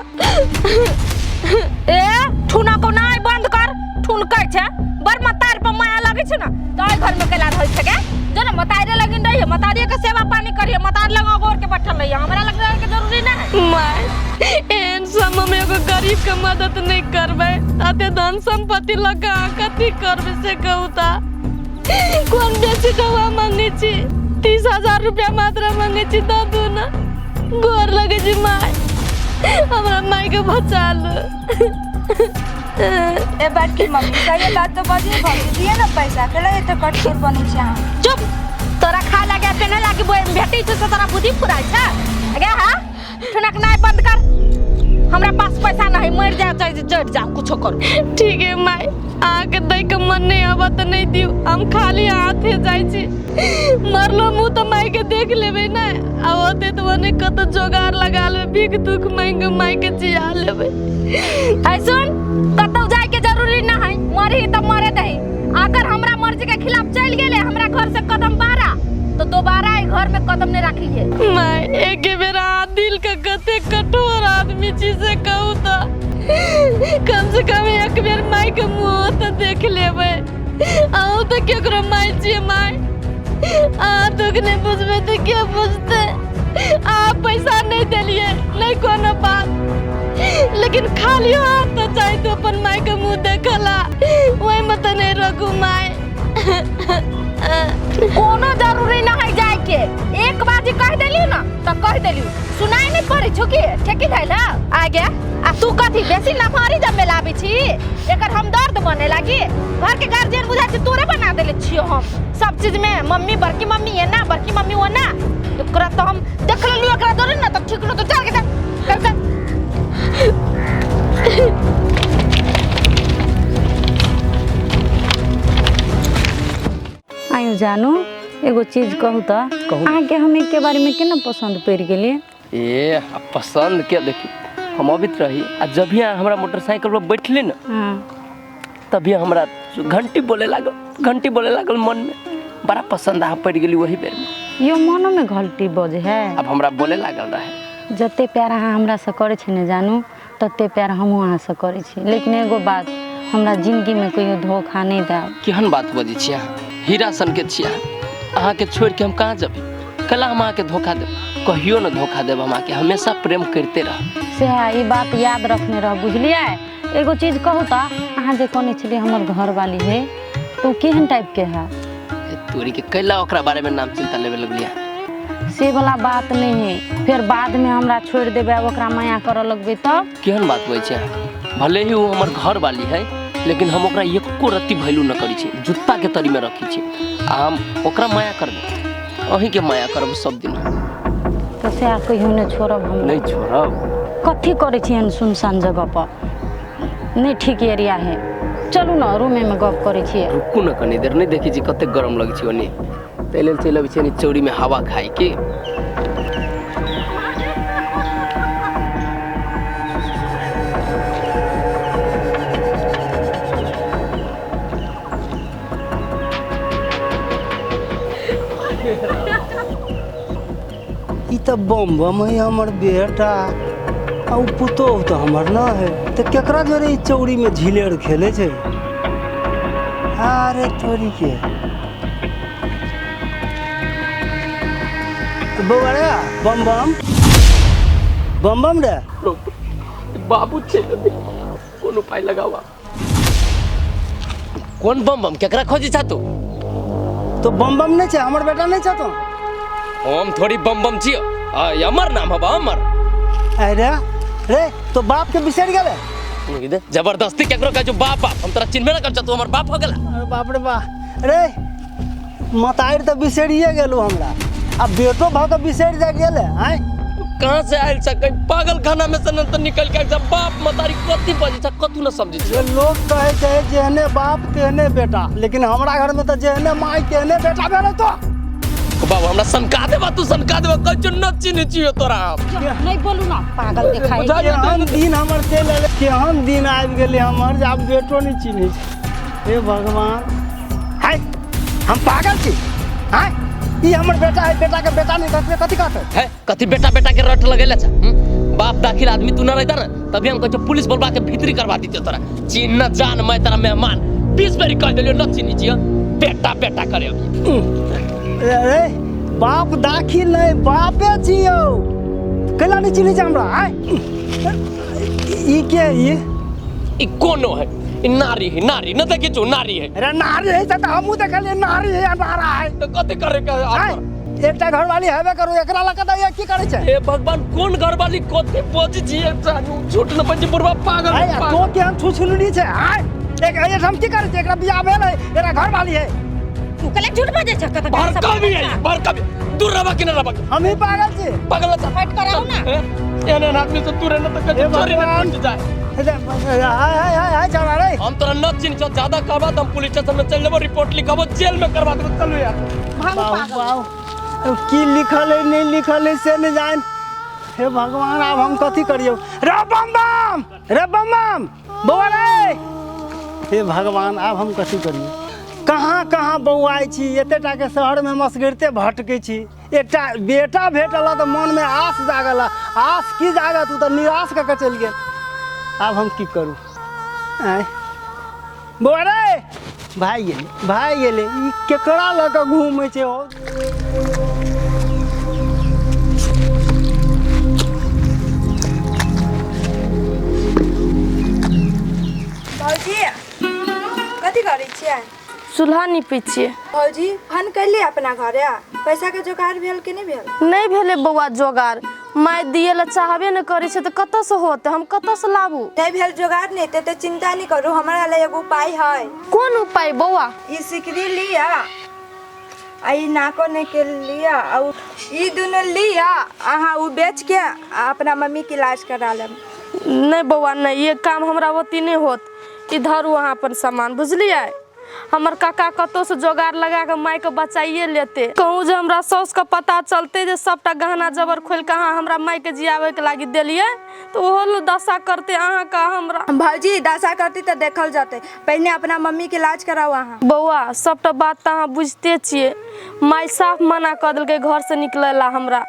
ए ठुना को नाय बंद कर, ठुनकै छै बड़ मतार पर माया लगै छै ने तऽ एहि घर में कैला रहै छै गे? जो ने मतारे लगिन रहिए, मतारे के सेवा पानी करिए, मतार लग गोर के बैठल रहिए, हमरा लग रहे के जरूरी नहीं है। माय एहन समय में एगो गरीब के मदद नहीं करबै, अते धन संपत्ति लऽ कऽ अहाँ कथी करबै से कहू तऽ? कोन बेसी दवा मांगै छी? 30,000 रुपया मात्र मांगै छी, दऽ दू ने, गोर लगै छी माय, हमरा माय के बचा लू। ए बड़की मम्मी सही बात तऽ बजिए भौजी, दिए ने पैसा, केला एते कठोर बनै छी अहाँ? चुप, तोरा खा लागे पेने लागे भेटै छै से तोरा बुद्धि फुराइ छै गे? हाँ ठुनक नाय बंद कर, हमरा पास पैसा नहीं, मर जा चाहे जड़ जा कुछो करू। ठीक है माय, अहाँके दै के मन नहीं आबऽ तऽ नहीं दियौ, हम खाली हाथे जाइ छी, मरलो मुँह तऽ माय के देख लेबै ने, आ ओते तऽ ओने कतौ जोगाड़ लगा लेबै, भीख दुख मांगि के माय के जिया लेबै। ऐ सुन, कतौ जाय के जरूरी ना है, मरही तऽ मरे दही, अगर हमरा मर्जी के खिलाफ चलि गेले हमरा घर से कदम बारा तो दोबारा ई घर में कदम नहीं राखिए। माय एक बेर अहाँ दिल के कते कठोर आदमी छी से कहू तऽ? कम से कम एक बेर माय के मुँह तऽ देख लेबै, अहूँ तऽ केकरो माय छियै माय, अहाँ दुख नहीं बुझबै तऽ के बुझतै? अहाँ पैसा नहीं देलियै नहीं कोनो बात, लेकिन खाली हाथ तऽ चाही तो अपन माय के मुँह देखला, ओहिमे तऽ नहीं रखू माय। कोनो जरूरी ना है जाय के, एक बार जे कह देली ना तो कह देली, सुनाई नहीं पड़े छो की ठेकी धैल आ गया? आ तू कथी बेसी नफारी जब लाबै छी, एकर हम दर्द बने लागी, घर के गार्जियन बुझा छी तोरे बना देले छियो हम सब चीज में, मम्मी बड़की मम्मी एना बड़की मम्मी ओना, एकरा तो हम देख लेलियो एकरा दौड़े ना तब ठीक न तो चल के जा चल चल। आयु जानू एगो चीज कहू तऽ? कहू। अहाँके हम के बारे में केना पसंद पड़ि गेलै? ए आ पसंद के देखी हम अबित रही आ जब भी अहाँ हमरा मोटरसाइकिल पर बैठली ने तभी हमरा घंटी बोले लागल, घंटी बोले लागल मन में, बड़ा पसंद अहाँ पड़ि गेली वही बेर में। यो मनो में घंटी बजे है? अब हमरा बोले लागल रहे। जते प्यार अहाँ हमरा से करै छी ने जानू, तते प्यार हमहूँ अहाँ से करै छी, लेकिन एगो बात, हमरा जिंदगी में कहियो धोखा नहीं देब। केहन बात बजै छी अहाँ, हीरा सन के छी अहाँ, अहाँके छोड़ि के हम कहाँ जेबै? कला हम अहाँके धोखा देब? कहियो न धोखा देब हम अहाँके, हमेशा प्रेम करते रहब। सएह ई बात याद रखने रह, बुझलियै? एगो चीज कहू तऽ, अहाँ जे कहने छलियै हमर घरवाली है तऽ ओ केहन टाइप के है? तोरी के कैला ओकरा बारे में नाम चिंता लेबे लगलियै? से वाला बात नहीं है, फिर बाद में हमरा छोड़ि देबै आ ओकरा माया करऽ लगबै तब? केहन बात बजै छी अहाँ, भले ही वो हमर घरवाली है लेकिन हम ओकरा एको रत्ती वैल्यू न करै छी, जुत्ता के तरी में रखै छी, आ हम ओकरा माया करबै, अहीं के माया करब सब दिन। तऽ सएह कहियो नहि छोड़ब हम। नहीं छोड़ब। कथी करै छी एहन सुनसान जगह पर? नहीं ठीक एरिया है। चलू ने रूमे में गप करै छियै। रुकू ने कनी देर, नहि देखै छी कतेक गरम लगै छै ओनी, ताहि लेल चलि अबै छियै चौरीमे हवा खाइ की। ई तऽ बम बम है हमर बेटा, आ उ पुतोहु तऽ हमर न है, तऽ केकरा जोरे ई चौरीमे झिलेर खेलै छै? अरे तोरी के बौआ रे, बम बम बम बम रे बाबू छै, कोन उपाय लगावा? कोन बम बम केकरा खोजी छा तू? तो बम बम नहीं छै हमर बेटा, नहीं छै तो हम थोड़ी बम बम छियो, अमर नाम हबा अमर। अरे रे तो बाप के बिसरि गेले? जबरदस्ती केकरो कहै छौ बाप बाप, हम तोरा चिन्हबे न कर छौ, तू हमर बाप हो गेला। अरे बाप रे बा, रे मतारि तऽ बिसरिए गेलू हमरा, आ बेटो भऽ के बिसरि जाइ गेले। आँय कहाँ से आयल छ? कहीं पागल खाना में से न निकल के आयल। बाप मतारी कथी बजै छ कतू न समझै छ। लोग कहै छै जेहने बाप तेहने बेटा, लेकिन हमरा घर में तऽ जेहने माय तेहने बेटा भेलै। तो बाबू हमरा सनका देबा, तू सनका देबा, कहै छौ न चिन्है छियौ तोरा हम। नहीं बोलू ना पागल देखाइ। केहन दिन हमर चलि एलै, केहन दिन आबि गेलै हमर जे आब बेटो नहि चिन्है छै। हे भगवान, हाय हम पागल छी? आँय ई हमर बेटा है, बेटा के बेटा नहीं कहते कथी कहते है? कथी बेटा बेटा के रट लगेले छ? बाप दाखिल आदमी तू न रहता ना तभी हम कहै छौ पुलिस बोलबा के भीतरी करवा दितियौ तोरा। चिन्ह न जान मैं तोरा मेहमान 20 बेरी कह देलियौ न चिन्है छियौ, बेटा बेटा करे अभी। अरे बाप दाखिल नहीं बापे छियौ, कैला नहीं चिन्है छै हमरा? आँय ई के ई कोनो है? ई नारी है, नारी न देखै छौ, नारी है। अरे नारी है तऽ हमहूँ देखलियै नारी है, अनारा है। तऽ कथी करे के? एकटा घरवाली हेबे करू, एकरा लऽ कऽ की करै छै? हे भगवान, कोन घरवाली कथी बजै छियै? झूठ न बजै बुढ़वा पागल। तो केहन छुछुनरी छै? आँय एक हम की करै छै? एकरा बियाह भेल है, एकरा घरवाली है। तू कले झूठ बजै छ? कत बड़का भी है, बड़का भी। दूर रहबा कि न रहबा? हम ही पागल छी। पागल छ, फाइट कराउ ना। एहन एहन आदमी से दूर रहना तऽ कहीं चोरी न टूट जाए। हाय हाय हाय हाय चला रे, हम तोरा न चिन्ह छौ, ज्यादा कहबा तऽ हम पुलिस स्टेशन में चलि जेबो, रिपोर्ट लिखाबो, जेल में करवा देबो। चलू यार। बाबू की लिखल है नहीं लिखल है से नहीं जान। हे भगवान, आब हम कथी करियौ? रे बम बम, रे बम बम बौआ रे। हे भगवान, आब हम कथी करियौ? कहाँ कहाँ बौआइ छी, एते टाके शहरमे मसगिरते भटकै छी। एकटा बेटा भेटल तऽ मनमे आस जागल, आस की जागत, ओ तऽ निराश कऽ के चलि गेल। आब हम की करू? आँय बौआ रे, भागि गेलै, भागि गेलै। ई केकरा लऽ कऽ घूमै छै? हो भौजी कथी करै छियै? चूल्हा निपै छियै। भौजी फोन कैली अपना घरे? पैसा के जोगाड़ भेल कि नहीं भेल? नहीं भेलै बौआ जोगाड़, माय दिए ला चाहबे न करै छै तऽ कतऽसँ होतै, हम कतऽसँ लाबू? नहीं भेल जोगाड़ नहीं ते चिंता नहीं करू, हमरा ला एगो उपाय है। कोन उपाय बौआ? ई सिकरी लिया, आ ई नाको ने के लिया, आ ई दुनू लिया, अहाँ उ बेच के अपना मम्मी के इलाज करा लेब। नहीं बौआ नहीं, ये काम हमरा ओती नहीं होत। इधर अहाँ अपन सामान बुझलियै? हमर काका कतौ से जोगाड़ लगा के माय के बचाइए लेते। कहूँ जे हमरा साउस के पता चलते जे सबटा गहना जबर खोलि के अहाँ हमरा माय के जियाबे के लागी देलियै तऽ ओहो दशा करते अहाँ के हमरा। भौजी दशा करती तऽ देखल जतै, पहिने अपना मम्मी के इलाज कराउ अहाँ। बौआ सबटा बात तऽ अहाँ बुझिते छियै, माय साफ मना कऽ देलकै घर से निकलै ला हमरा।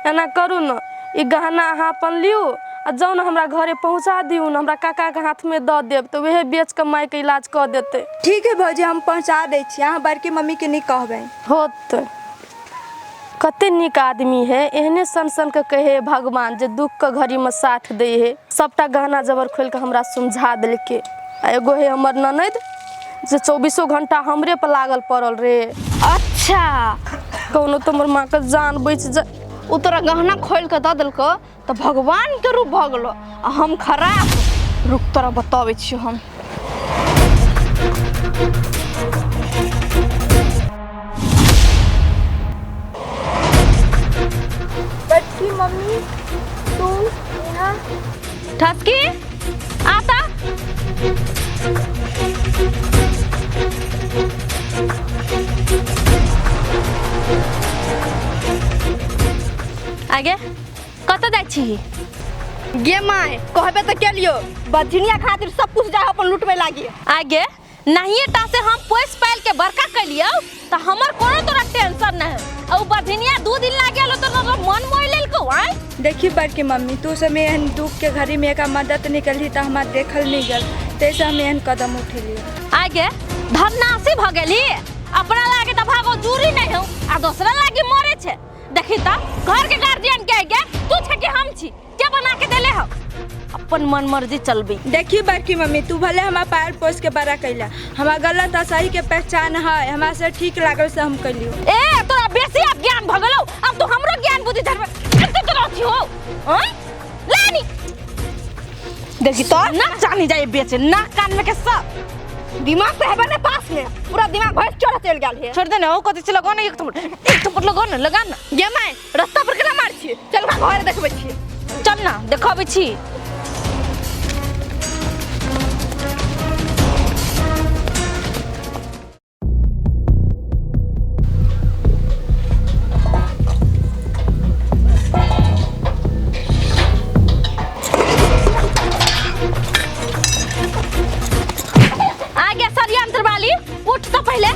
एना करू ने, ई गहना अहाँ अपन लियू आ जाउ ने हमरा घरे पहुँचा दियौ ने, हमरा काका के हाथ में दऽ देब तऽ वएह बेच के माय के इलाज कऽ देतै। ठीक है भौजी, हम पहुँचा दै छी, अहाँ बड़की मम्मी के नहीं कहबै। होत कते नीक आदमी है, एहने सन सन के कहे भगवान जे दुख के घड़ी में साथ दै है। सबटा गहना जबर खोलि के हमरा समझा देलकै। आ एगो है हमर ननद जे 24 घंटा हमरे पर लागल पड़ल रे। अच्छा कौनो तो हमर माँ के जान बचि जाए। ओ तोरा गहना खोलि के दऽ देलकौ तऽ भगवान के रूप भऽ गेलो आ हम खराब। रुक तोरा बताबै छियौ हम। बड़की मम्मी तू यहाँ? ठसकी आता। आगे कतऽ जाइ छी? गे my, कहबे तऽ केलियो, बझनिया खातिर सब कुछ जाय अपन लूटबे लागी। आगे नहिए टा से हम पोस पाल के बड़का कैलियौ तऽ हमर कोनो तोरा टेंशन नहीं है। आ उ बझनिया 2 दिन लागे गेलो तो तोरा मन मोहि लेलको। आय देखी बड़की मम्मी, तू सब एहन दुख के घड़ी में एका मदद निकलही तऽ हमरा देखल नहीं गेल, तैसे हम एहन कदम उठेलियै। आगे धन्नासी भऽ गेली, अपना लागे तऽ भागो जूरी नहीं हो आ दोसरा लागे मरे छे। देखी त घर के गार्जियन के गे तू छे कि हम छी, के बना के देले हो? अपन मन मर्जी चलबी। देखी बड़की मम्मी, तू भले हमरा पाल पोस के बड़ा कैला, हमरा गलत आ सही के पहचान है, हमरा से ठीक लागल से हम कैलियो। ए तोरा बेसी अब ज्ञान भ गेलौ, अब तू हमरो ज्ञान बुद्धि धरबे कते तोरा अथी हो। आय लानी देखी तो ना जानी जाए बेचे ना कान में के सब दिमाग पे हेबे ने पास में पूरा दिमाग भैंस चढ़ चल गेल है। छोड़ दे ना, ओ कथि से लगो ना, एक थप्पड़ लगो ना, लगा ना। गे my, रास्ता पर केना मार छी? चल घर देखबै छी। चल ना देखबै छी। आगे षड्यंत्र वाली, उठ तो पहले।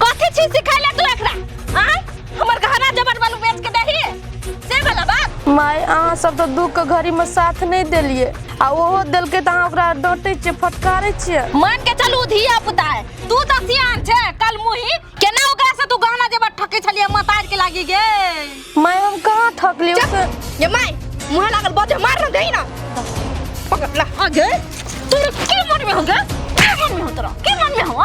कथी चीज सिखैले तू एकरा? आय हमर गहना जबर वालू बेच के दही से वाला बात। My, अहाँ सब तो दुख के घड़ी में साथ नहीं देलिए, आ ओहो देलकै तऽ अहाँ ओकरा डांटै छियै, फटकारै छियै। मान के चलू धिया पुता है, तू तऽ सियान छे, कल मुही केना ओकरा से तू गहना जेबर ठकै छलियै मतार के लागी गे। My, हम कहाँ ठकलियै? ये my, मुँह लागल बजे मार न देही ना, पकड़ ला। आगे तोरा की मन में हो गे? की मन में हो तोरा? की मन में हो? आ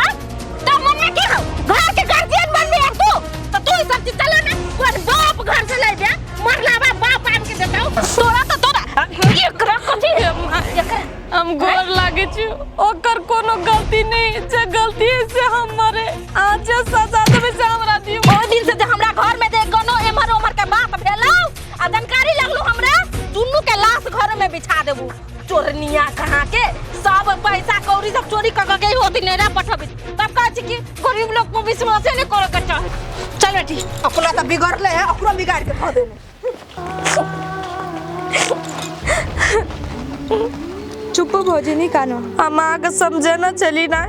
तो मन में की हो? घर के गार्जियन बनबे अब तू तो तू ई सब चीज चलो ना, कोन बाप घर से लेबे मरला बा बाप आन के देतौ तोरा तो तोरा एकरा कथी है? एकरा हम गोर लागे छी, ओकर कोनो गलती नहीं, जे गलती है से हम मरे, आज जे सजा देबै से हमरा दियौ। ओहि दिन से जे हमरा घर में जे कोनो एम्हर ओम्हर के बात भेलौ आ जानकारी लगलू हमरा, दुनू के लाश घर में बिछा देबू। चोरनिया कहाँ के सब पैसा कौड़ी सब चोरी क के होती नेरा पठबी, तब कहै छी कि गरीब लोग को विश्वासे नहीं करे के चाही। चल बेटी, अपना तऽ बिगड़ले है, ओकरो बिगाड़ के धऽ देने। चुप भौजी, नहीं कानो। हम अहाँके समझे न छली ना,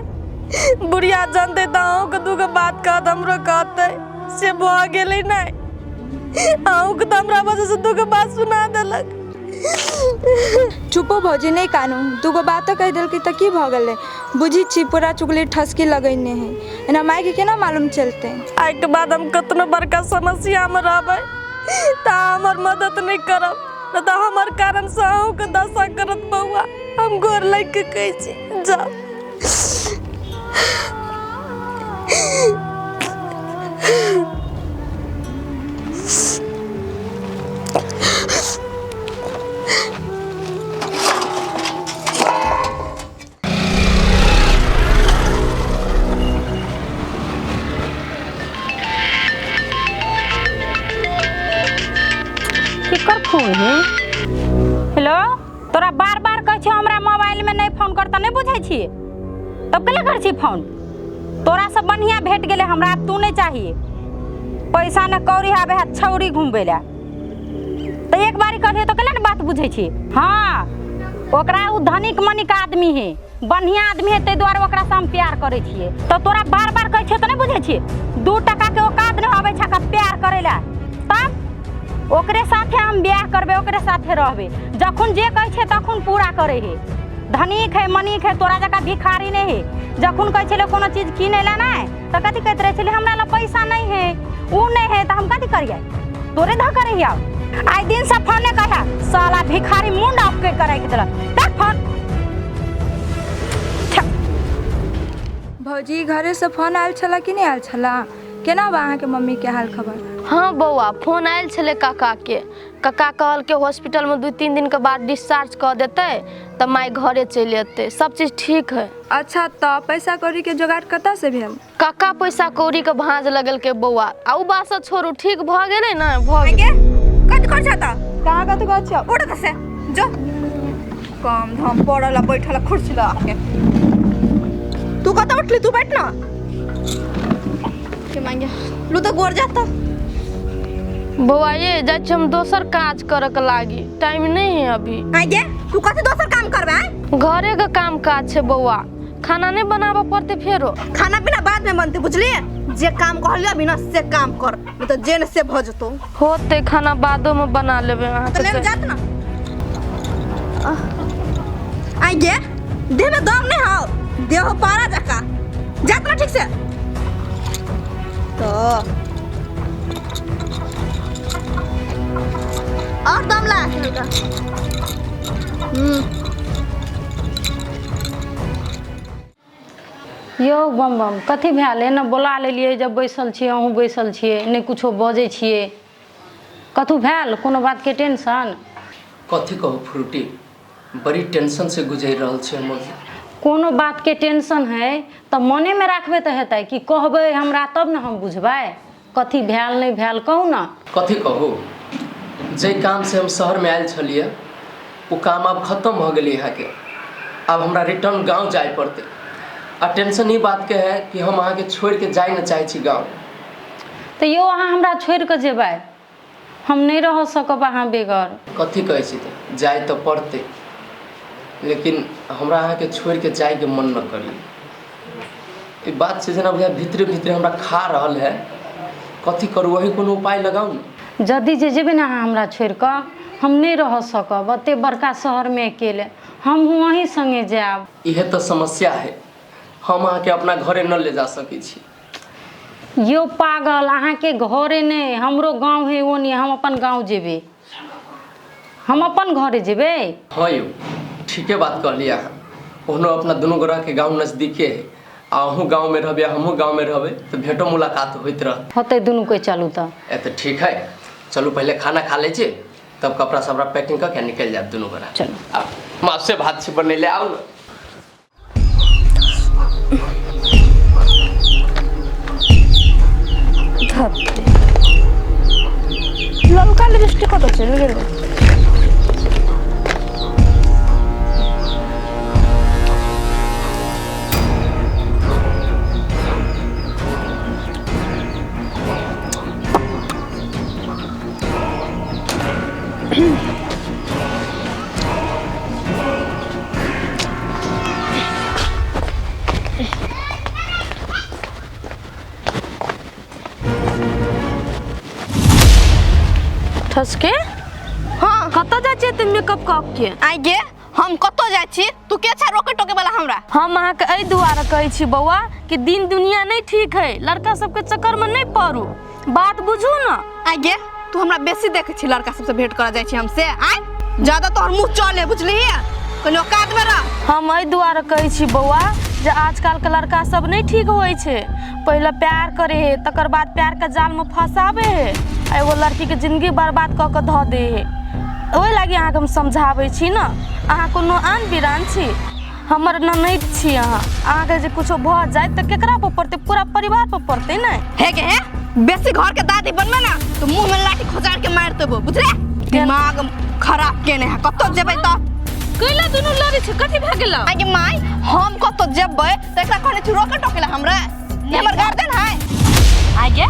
बुढ़िया जानते तऽ अहूँके दूगो बात कहत, हमरो कहतै, से भऽ गेलै नहि। अहूँके तऽ हमरा वजह से दूगो बात सुना देलक। चुपो भौजी, नहीं कानू, दूगो बातो कहि देलकै तऽ की भऽ गेलै? बुझी छी पूरा चुगली ठसकी लगैने है, एना मायके केना मालूम चलतै? आइके बाद हम कतनो बड़का समस्यामे रहबै तऽ हमर मदद नहीं करब, नहि तऽ हमर कारण से अहूँके दशा करत बौआ। हम गोर लागि के कहै छी, जाउ। केकर फोन है? हेलो, तोरा बार बार कहै छियौ हमरा मोबाइल में नहीं फोन करता, नहीं बुझै छी? तब केला करै छी फोन? तोरा सब बढ़िया भेट गेलै हमरा, आब तू नहीं चाहिए। पैसा न कौड़ी आबे है छौड़ी घुमबै लए, तऽ एक बारी कहलियै तऽ केला ने बात बुझै छी? हाँ, ओकरा उ धनिक मनिक आदमी है, बढ़िया आदमी है, ताहि दुआरे ओकरा से हम प्यार करै छियै। तऽ तोरा बार बार कहै छियौ तऽ नहीं बुझै छी? 2 टका के औकात नहीं आबै छै प्यार करै लए, तब ओकरे साथे हम ब्याह करबै, ओकरे साथे रहबै। जखन जे कहै छै तखन पूरा करै है। धनिक है मनिक है, तोरा जकाँ भिखारी नहीं है। जखन कहै छलै कोनो चीज किनै लए नहि तऽ कथी कहैत रहै छलै, हमरा लग पैसा नहीं है, उ नहीं है, तऽ हम कथी करियै? तोरे धऽ करै हियौ। आइ दिन से फोने कहिया साला भिखारी मुंड ऑफ के करै के देलक। रख फोन। भौजी, घरे से फोन आयल छला कि नहीं आयल छला? केना बा अहाँके मम्मी के हाल खबर? हाँ बौआ, फोन आयल छलै काका के। काका कहलकै हॉस्पिटल में 2-3 दिन के बाद डिस्चार्ज कऽ देतै तऽ माय घरे चलि एतै, सब चीज ठीक है। अच्छा, तऽ पैसा कौड़ी के जोगाड़ कतऽ से भेल? काका पैसा कौड़ी के भाँज लगेलकै बौआ। आ उ बात सब छोड़ू, ठीक भऽ गेलै ने? भऽ गेलै। कथी कर छ त? कहाँ कथी कर छ? उठ त से जो। काम धाम पड़ल बैठल कुर्सी लगा के। तू कतऽ उठली? तू बैठ ना के मांगे लू तो गोर जाता। बौआ ये जाइ छी हम दोसर काज करे के लागी, टाइम नहीं है अभी। आगे तू कथी दोसर काम करबे? घरे के काम काज छै बौआ, खाना नहीं बनाबऽ पड़ते फेरो। खाना पीना बाद में बनते बुझलिए, जे काम कहलियो अभी ना से काम कर, नहीं तो जे न से भ जतो। होते खाना बादो में बना लेबे अहाँ तो ले जात ना। आगे देह में दम नहीं हो, देह पारा जका जात ना ठीक से तो और दम ला हल्का। यौ बम बम कथी भेल? एना बोला लेलियै जब बैसल छियै, अहूँ बैसल छियै, नहि कुछो बजै छियै, कथू भेल? कोनो बातके टेंशन? कथी कहू फ्रूटी, बड़ी टेंशन से गुजरि रहल छी हम। कोनो बातके टेंशन है तऽ मनेमे राखबै तऽ हेतै कि कहबै हमरा तब ने हम बुझबै कथी भेल नहि भेल, कहू ना। कथी कहू, जे काम से हम शहरमे आयल छलियै ओ काम आब खत्म भऽ गेलै अहाँके, आब हमरा रिटर्न गाँव जाय पड़तै। आ टेंशन ई बातके है कि हम अहाँके छोड़िके जाय नहि चाहै छी गाँव। तऽ यौ अहाँ हमरा छोड़िके जेबै, हम नहि रह सकब अहाँ बेगर। कथी कहै छी, तऽ जाय तऽ पड़तै, लेकिन हमरा अहाँके छोड़िके जायके मन न करी। ई बात छै जेना बुझाय भीतरे भीतरे हमरा खा रहल है, कथी करू? वही कोनो उपाय लगाउ ने। जदि जे जेबै ने अहाँ हमरा छोड़िकऽ, हम नहि रह सकब एते बड़का शहरमे अकेले, हमहूँ अहीं सङ्गे जायब। इहे तऽ समस्या है, हम अहाँके अपना घरे न ले जा सकै छी। यौ पागल, अहाँके घरे नहि, हमरो गाँव है ओनी, हम अपन गाँव जेबै, हम अपन घरे जेबै। हाँ यौ ठीके बात कहलियै अहाँ, ओहनो अपना दुनू गोराके गाँव नजदीके है, आ अहूँ गाँवमे रहबै हमहूँ गाँवमे रहबै तऽ भेटो मुलाकात होइत रहत। होतै दुनू कोइ, चलू तऽ। ए तऽ ठीक है, चलू पहिले खाना खा लै छी, तब कपड़ा सबरा पैकिंग कऽ के निकलि जायब दुनू गोरा। चलू आउ, माँसे भात छै बनेले, आउ ने। ललका लिपस्टिक कतऽ चलि गेलै? ठसके हाँ कतऽ जाइ छियै तऽ मेकअप कऽ के? आगे हम कतऽ जाइ छी, तू के छा रोके टोके वाला हमरा? हम अहाँके एहि दुआरे कहै छी बौआ कि दिन दुनिया नहीं ठीक है, लड़का सबके चक्करमे नहीं पड़ू, बात बुझू ना। आगे तू हमरा बेसी देखै छी लड़का सबसे भेंट करऽ जाइ छी हमसे, आय ज्यादा तोहर मुँह चले बुझलिही, कनि औकात में रह। हम एहि दुआरे कहै छी बौआ जे आजकल के लड़का सब नहीं ठीक होइ छै, पहिले प्यार करे है तकर बाद प्यार के जाल में फंसाबे है, आ एगो लड़की के जिंदगी बर्बाद कऽ के धऽ दे है। ओहि लागी अहाँके हम समझाबै छी ने, अहाँ कोनो आन बिरान छी, हमर ननैद छी अहाँ, अहाँके जे कुछो भऽ जाय तऽ केकरा पर पड़तै? पूरा परिवार पर पड़तै ने। हे के हे बेसी घर के दादी बनबे ना तो मुंह में लाठी खोजार के मार देबो बुझले, दिमाग खराब केने है। कतौ जेबै तऽ कैला दुनू लड़ै छै, कथी भए गेलौ? आगे माय हम कतौ जेबै तऽ एकरा कहने छी रोके टोकेला हमरा, ये हमर गार्जियन है। आगे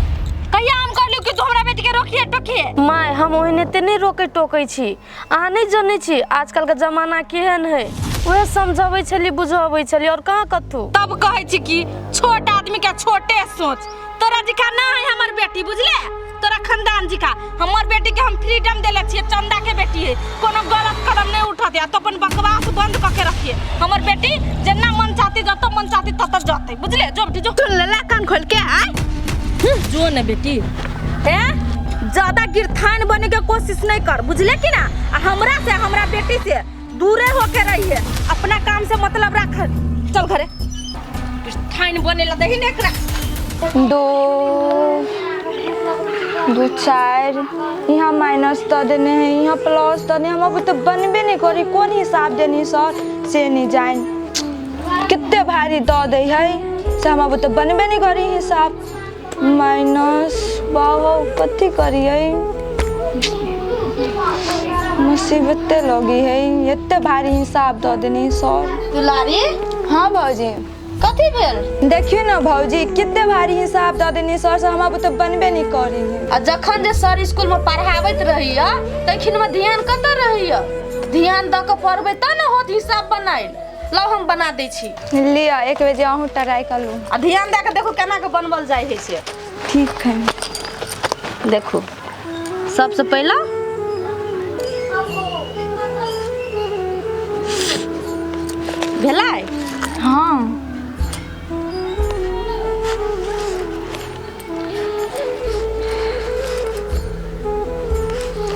कहिया हम कहलियौ कि तू हमरा बेटी के रोकिए टोकिए? माय हम ओहिनाते नहि रोकै टोकै छी, अहाँ नहि जनै छी आजकल के जमाना केहन है, उहे समझबै छली बुझबै छली और कहाँ कथू। तब कहै छी कि छोट आदमी के छोटे सोच, तोरा जिका ना है हमर बेटी बुझले, तोरा खानदान जिका हमर बेटी के हम फ्रीडम देले छियै, चंदा के बेटी है, कोनो गलत कदम नहीं उठाते, आ तो अपन बकवास बंद कऽ के रखिए। हमर बेटी जेना मन चाहती जतऽ मन चाहती ततऽ जतै बुझले। जो बेटी जो, सुन लेला कान खोल के आय जो ने बेटी, ए ज्यादा गिरथान बने के कोशिश नहीं कर बुझले कि ना, आ हमरा से हमरा बेटी से दूरे होके रहिए, अपना काम से मतलब रख। चल घरे गिरथान बने ला दही ने एकरा। 2 2 4 यहाँ माइनस दऽ देने है, यहाँ प्लस दऽ देने, हम अभी तो बनबे नहीं करी, कोन हिसाब देनी सर से नहीं जान, कितने भारी दऽ दै है से हम अभी तो बनबे नहीं करी हिसाब। माइनस बाबा कथी करिए, मुसीबते लगी है, एते भारी हिसाब दऽ देने सर। दुलारी। हाँ भौजी। कथी भेल? देखियो ना भौजी, कितने भारी हिसाब दऽ देने सर, से हमरा बुते बनबे नहीं करे है। आ जखन जे सर स्कूल में पढ़ाबैत रहिय तखन में ध्यान कतऽ रहिय? ध्यान दऽ कऽ पढ़बै तब ने होत हिसाब बनायल। लाउ हम बना दै छी। लिअ एक बेर जे अहूँ ट्राई करू। आ ध्यान दऽ कऽ देखू केना कऽ बनबल जाइ है से। ठीक है। देखू सबसे पहला भेलै? हाँ।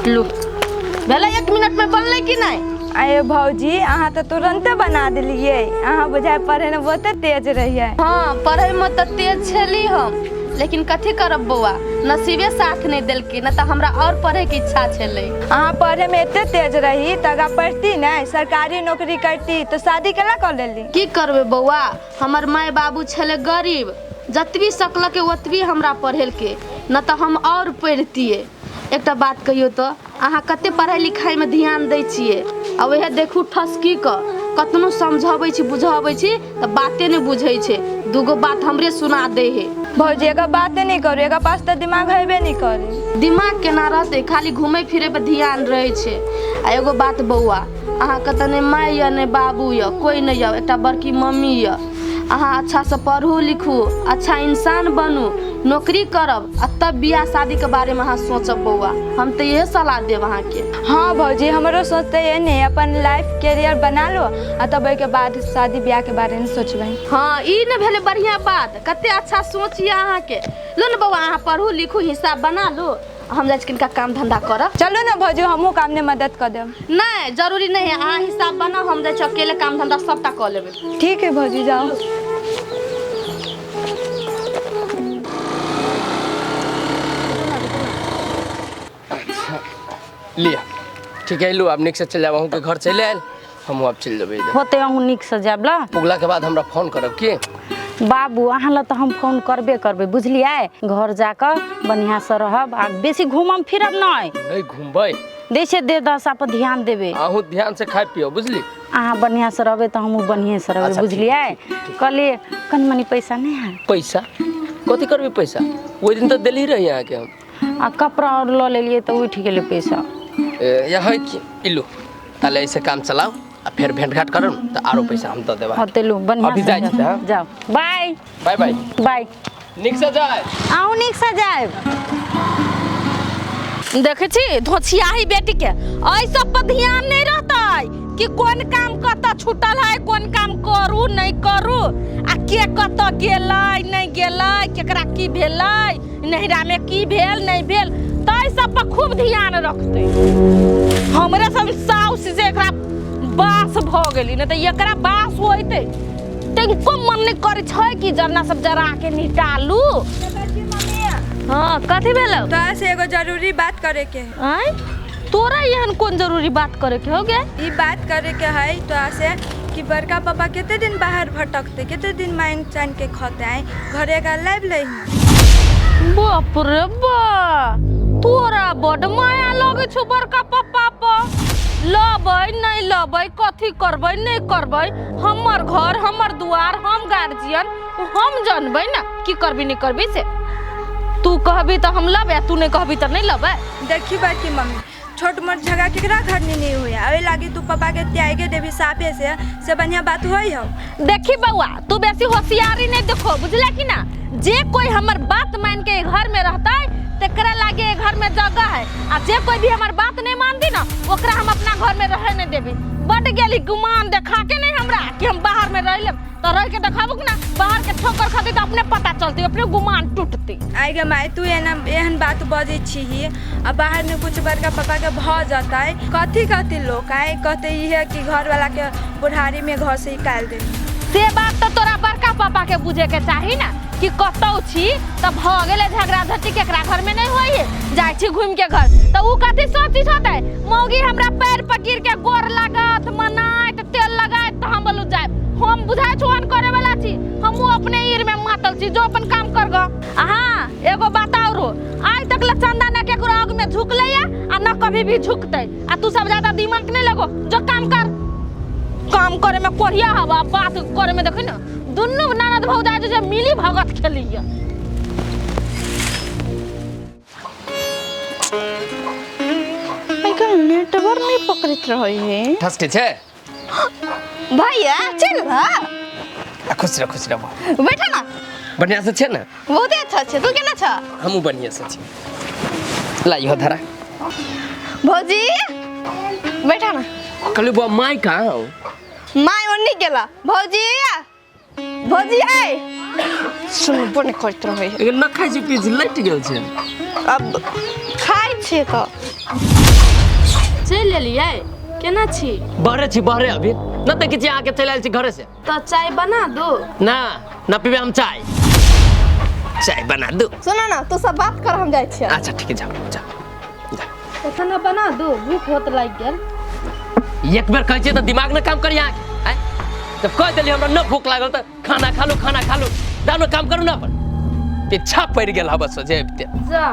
लू भेलै, 1 मिनट में बनलै कि नहि? अरे भौजी अहाँ तऽ तुरंते बना देलियै, अहाँ बुझाइ पढ़े में बहुते तेज रहियै। हाँ पढ़े में तऽ तेज छली हम, लेकिन कथी करब बौआ, नसीबे साथ नहीं देलकै, न तऽ हमरा और पढ़े के इच्छा छलै। अहाँ पढ़े में एते तेज रही तऽ अगर पढ़ती नहीं, सरकारी नौकरी करती तऽ शादी केना कऽ लेली? की करबै बौआ, हमर माय बाबू छलै गरीब, जतबी सकलकै ओतबी हमरा पढ़ेलकै, न तऽ हम और पढ़तियै। एकटा बात कहियौ तऽ अहाँ कते पढ़ाई लिखाई में ध्यान दै छियै, आ वएह देखू ठसकी कऽ कतनो समझाबै छी बुझाबै छी तऽ बाते नहि बुझै छै, दूगो बात हमरे सुना दै है। भौजी एकर बाते नहीं करू, एकर पास तऽ दिमाग हेबे नहीं करे। दिमाग केना रहतै, खाली घूमै फिरै पर ध्यान रहै छै। आ एगो बात बौआ, अहाँके तऽ नहि माय यऽ नहि बाबू यऽ, कोइ नहि यऽ, एकटा बड़की मम्मी यऽ। अहाँ अच्छासँ पढ़ू लिखू, अच्छा इंसान बनू, नौकरी करब आ तब बियाह शादीके बारेमे अहाँ सोचब बौआ, हम तऽ इएह सलाह देब अहाँके। हाँ भौजी हमरो सोचते ये नहीं, अपन लाइफ कैरियर बना लो आ तब ओहिके बाद शादी ब्याह के बारे में सोचबै। हाँ ई ने भेलै बढ़िआँ बात, कते अच्छा सोच यऽ अहाँके। लो ने बौआ अहाँ पढ़ू लिखू, हिसाब बना लो, हम जाइ छी किनका काम धंधा करब। चलू ने भौजी हमहूँ काम में मदद कर देब। नहीं जरूरी नहीं है, अहाँ हिसाब बनाओ, हम जाइ छी अकेले काम धंधा सबटा कऽ लेबै। ठीक है भौजी जाओ। लिया ठीक है, लू आप निक से चल जाब, अहूँ के घर चलि आयल, हमहूँ आब चलि जेबै। होते अहूँ नीक से जायब ला। पुगला के बाद हमरा फोन करब की? बाबू अहाँ ला तऽ हम फोन करबे करबै, बुझलियै? घर जाकऽ बढ़िआँ से रहब आ बेसी घूमम फिरब नहि। नहीं घूमबै, दै छै देह दशा पर ध्यान देबै। अहूँ ध्यान से खाय पियो, बुझली? अहाँ बढ़िआँ से रहबै तऽ हमहूँ बढ़िएँ से रहबै, बुझलियै? कहलियै कनि मनि पैसा नहि है? पैसा कथी करबै पैसा, ओहि दिन तऽ देली रही अहाँके हम। आ कपड़ा और लऽ लेलियै तऽ उठि गेलै पैसा। यहाँ इलू ताले ऐसे काम चलाओ आ फिर भेंट घाट करब तऽ आरो पैसा हम दऽ देब। हाँ ते लू बढ़िआँ अभी से जाइ छी। जाओ, बाय बाय बाय बाय। नीक से जाय। अहूँ नीक से जायब। देखै छी धोछियाही बेटी के एहि सब पर ध्यान नहीं रहतै कि कोन काम कतऽ छूटल है, कोन काम करू नहीं करू, आ के कतऽ गेलै नहीं गेलै, केकरा की भेलै, नैहरा में की भेल नहीं भेल, ताहि सब पर खूब ध्यान रखतै। हमरे सब साउस से एकरा बास भऽ गेली, नहीं तऽ एकरा बास होइतै तनिको मन नहीं करै छै कि जरना सब जरा के निकालू। हाँ कथी भेलौ? तोरा से एगो जरूरी बात करे के है। आँय तोरा एहन कोन जरूरी बात करे के हो गे? ई बात करे के है तोरा से कि बड़का पापा कते दिन बाहर भटकते, कते दिन मांग चान के खते, घरे का लाइब ले। बाप रे बा, तोरा बड माया लगै छौ बड़का पापा पर। लबै नहीं लबै, कथी करबै नहीं करबै, हमर घर हमर दुआर, हम गार्जियन, हम जानबै ना की करबी नहीं करबी से। तू कहबी तो हम लबै, तू नहीं कहबी तो नहीं लबै। देखी बड़की मम्मी, छोट मोट झगड़ा केकरा घर में नहीं हुआ, ओहि लागी तू पापा के त्यागे देबी साफे से बढ़िया बात होई हो। देखी बउआ तू बेसी होशियारी नहीं देखो, बुझला कि ना? जे कोई हमर बात मान के घर में रहता है तेकरा लागे घर में जगह है, आ जे कोई भी हमर बात नहीं मानती ना ओकरा हम अपना घर में रहे नहीं देबी। बड गेली गुमान देखा के नहीं हमरा कि हम बाहर में रह लेब, तो रह के देखाबू ना, बाहर के ठोकर खाती तो अपने पता चलती, अपने गुमान टूटती। आई गे माय तू एना एहन बात बजै छी आ बाहर में कुछ बड़का पापा के भ जतै, कथी कथी लोग आए कहते इहे कि घर वाला के बुढ़ारी में घर से निकाल दे। से बात तो तोरा बड़का पापा के बुझे के चाही ना कि कतौ छी त भ गेलै झगड़ा झटी, केकरा घर में नहीं होई है, जाइ छी घूम के घर त उ कथी सोची होतै, मौगी हमरा पैर पर गिर के गोर लागत मनाइत तेल लगाइत त हम बोलू जायब। हम बुझाइ छौ ओहन करे वाला छी, हमहूँ अपने ईर में मातल छी, जो अपन काम कर ग। आ हाँ एगो बात औरो, आइ तक ल चंदा न केकरो आग में झुकलै या आ न कभी भी झुकतै। आ तू सब ज्यादा दिमाग नहीं लगो, जो काम कर। काम करे में कोढ़िया हवा, बात करे में देखी ना दुनू ननद भौजाई जे मिली भगत खेलिया। आइकाल्हि नेटवर्क नहीं पकड़ैत रहै है। ठसके छै भैया चल भा। खुश रह खुश रह। बैठा ना। बढ़िया से छै ना? बहुत अच्छा छै। तू केना छ? हमहूँ बढ़िया से छी। लाइयो धरा। भौजी बैठा ना। कहली बुआ माय कहाँ हो? My ओन्नी गेला। भौजी भौजी आइ सुनबो नहीं करैत रहै। न खाइ छी पी छी लटि गेल छै। अब खाइ छियै तऽ चलि एलियै। केना छी? बहरे छी बहरे अभी न देखै छी अहाँके चलि आयल छी घरे से। तऽ चाय बना दो। ना ना पीबे हम चाय। चाय बना दो। सुन ना तू सब बात कर हम जाइ छियै। अच्छा ठीक है जाओ जाओ। तऽ खाना बना दो, भूख होत लागि गेल। एक बेर कहै छियै तऽ दिमाग न काम करी अहाँके। आँय जब कहि देलियै हमरा न भूख लागल तऽ खाना खा लू खाना खा लू, जाउ ने काम करू ना अपन। पीछा पड़ि गेल हबस जे अबिते। जा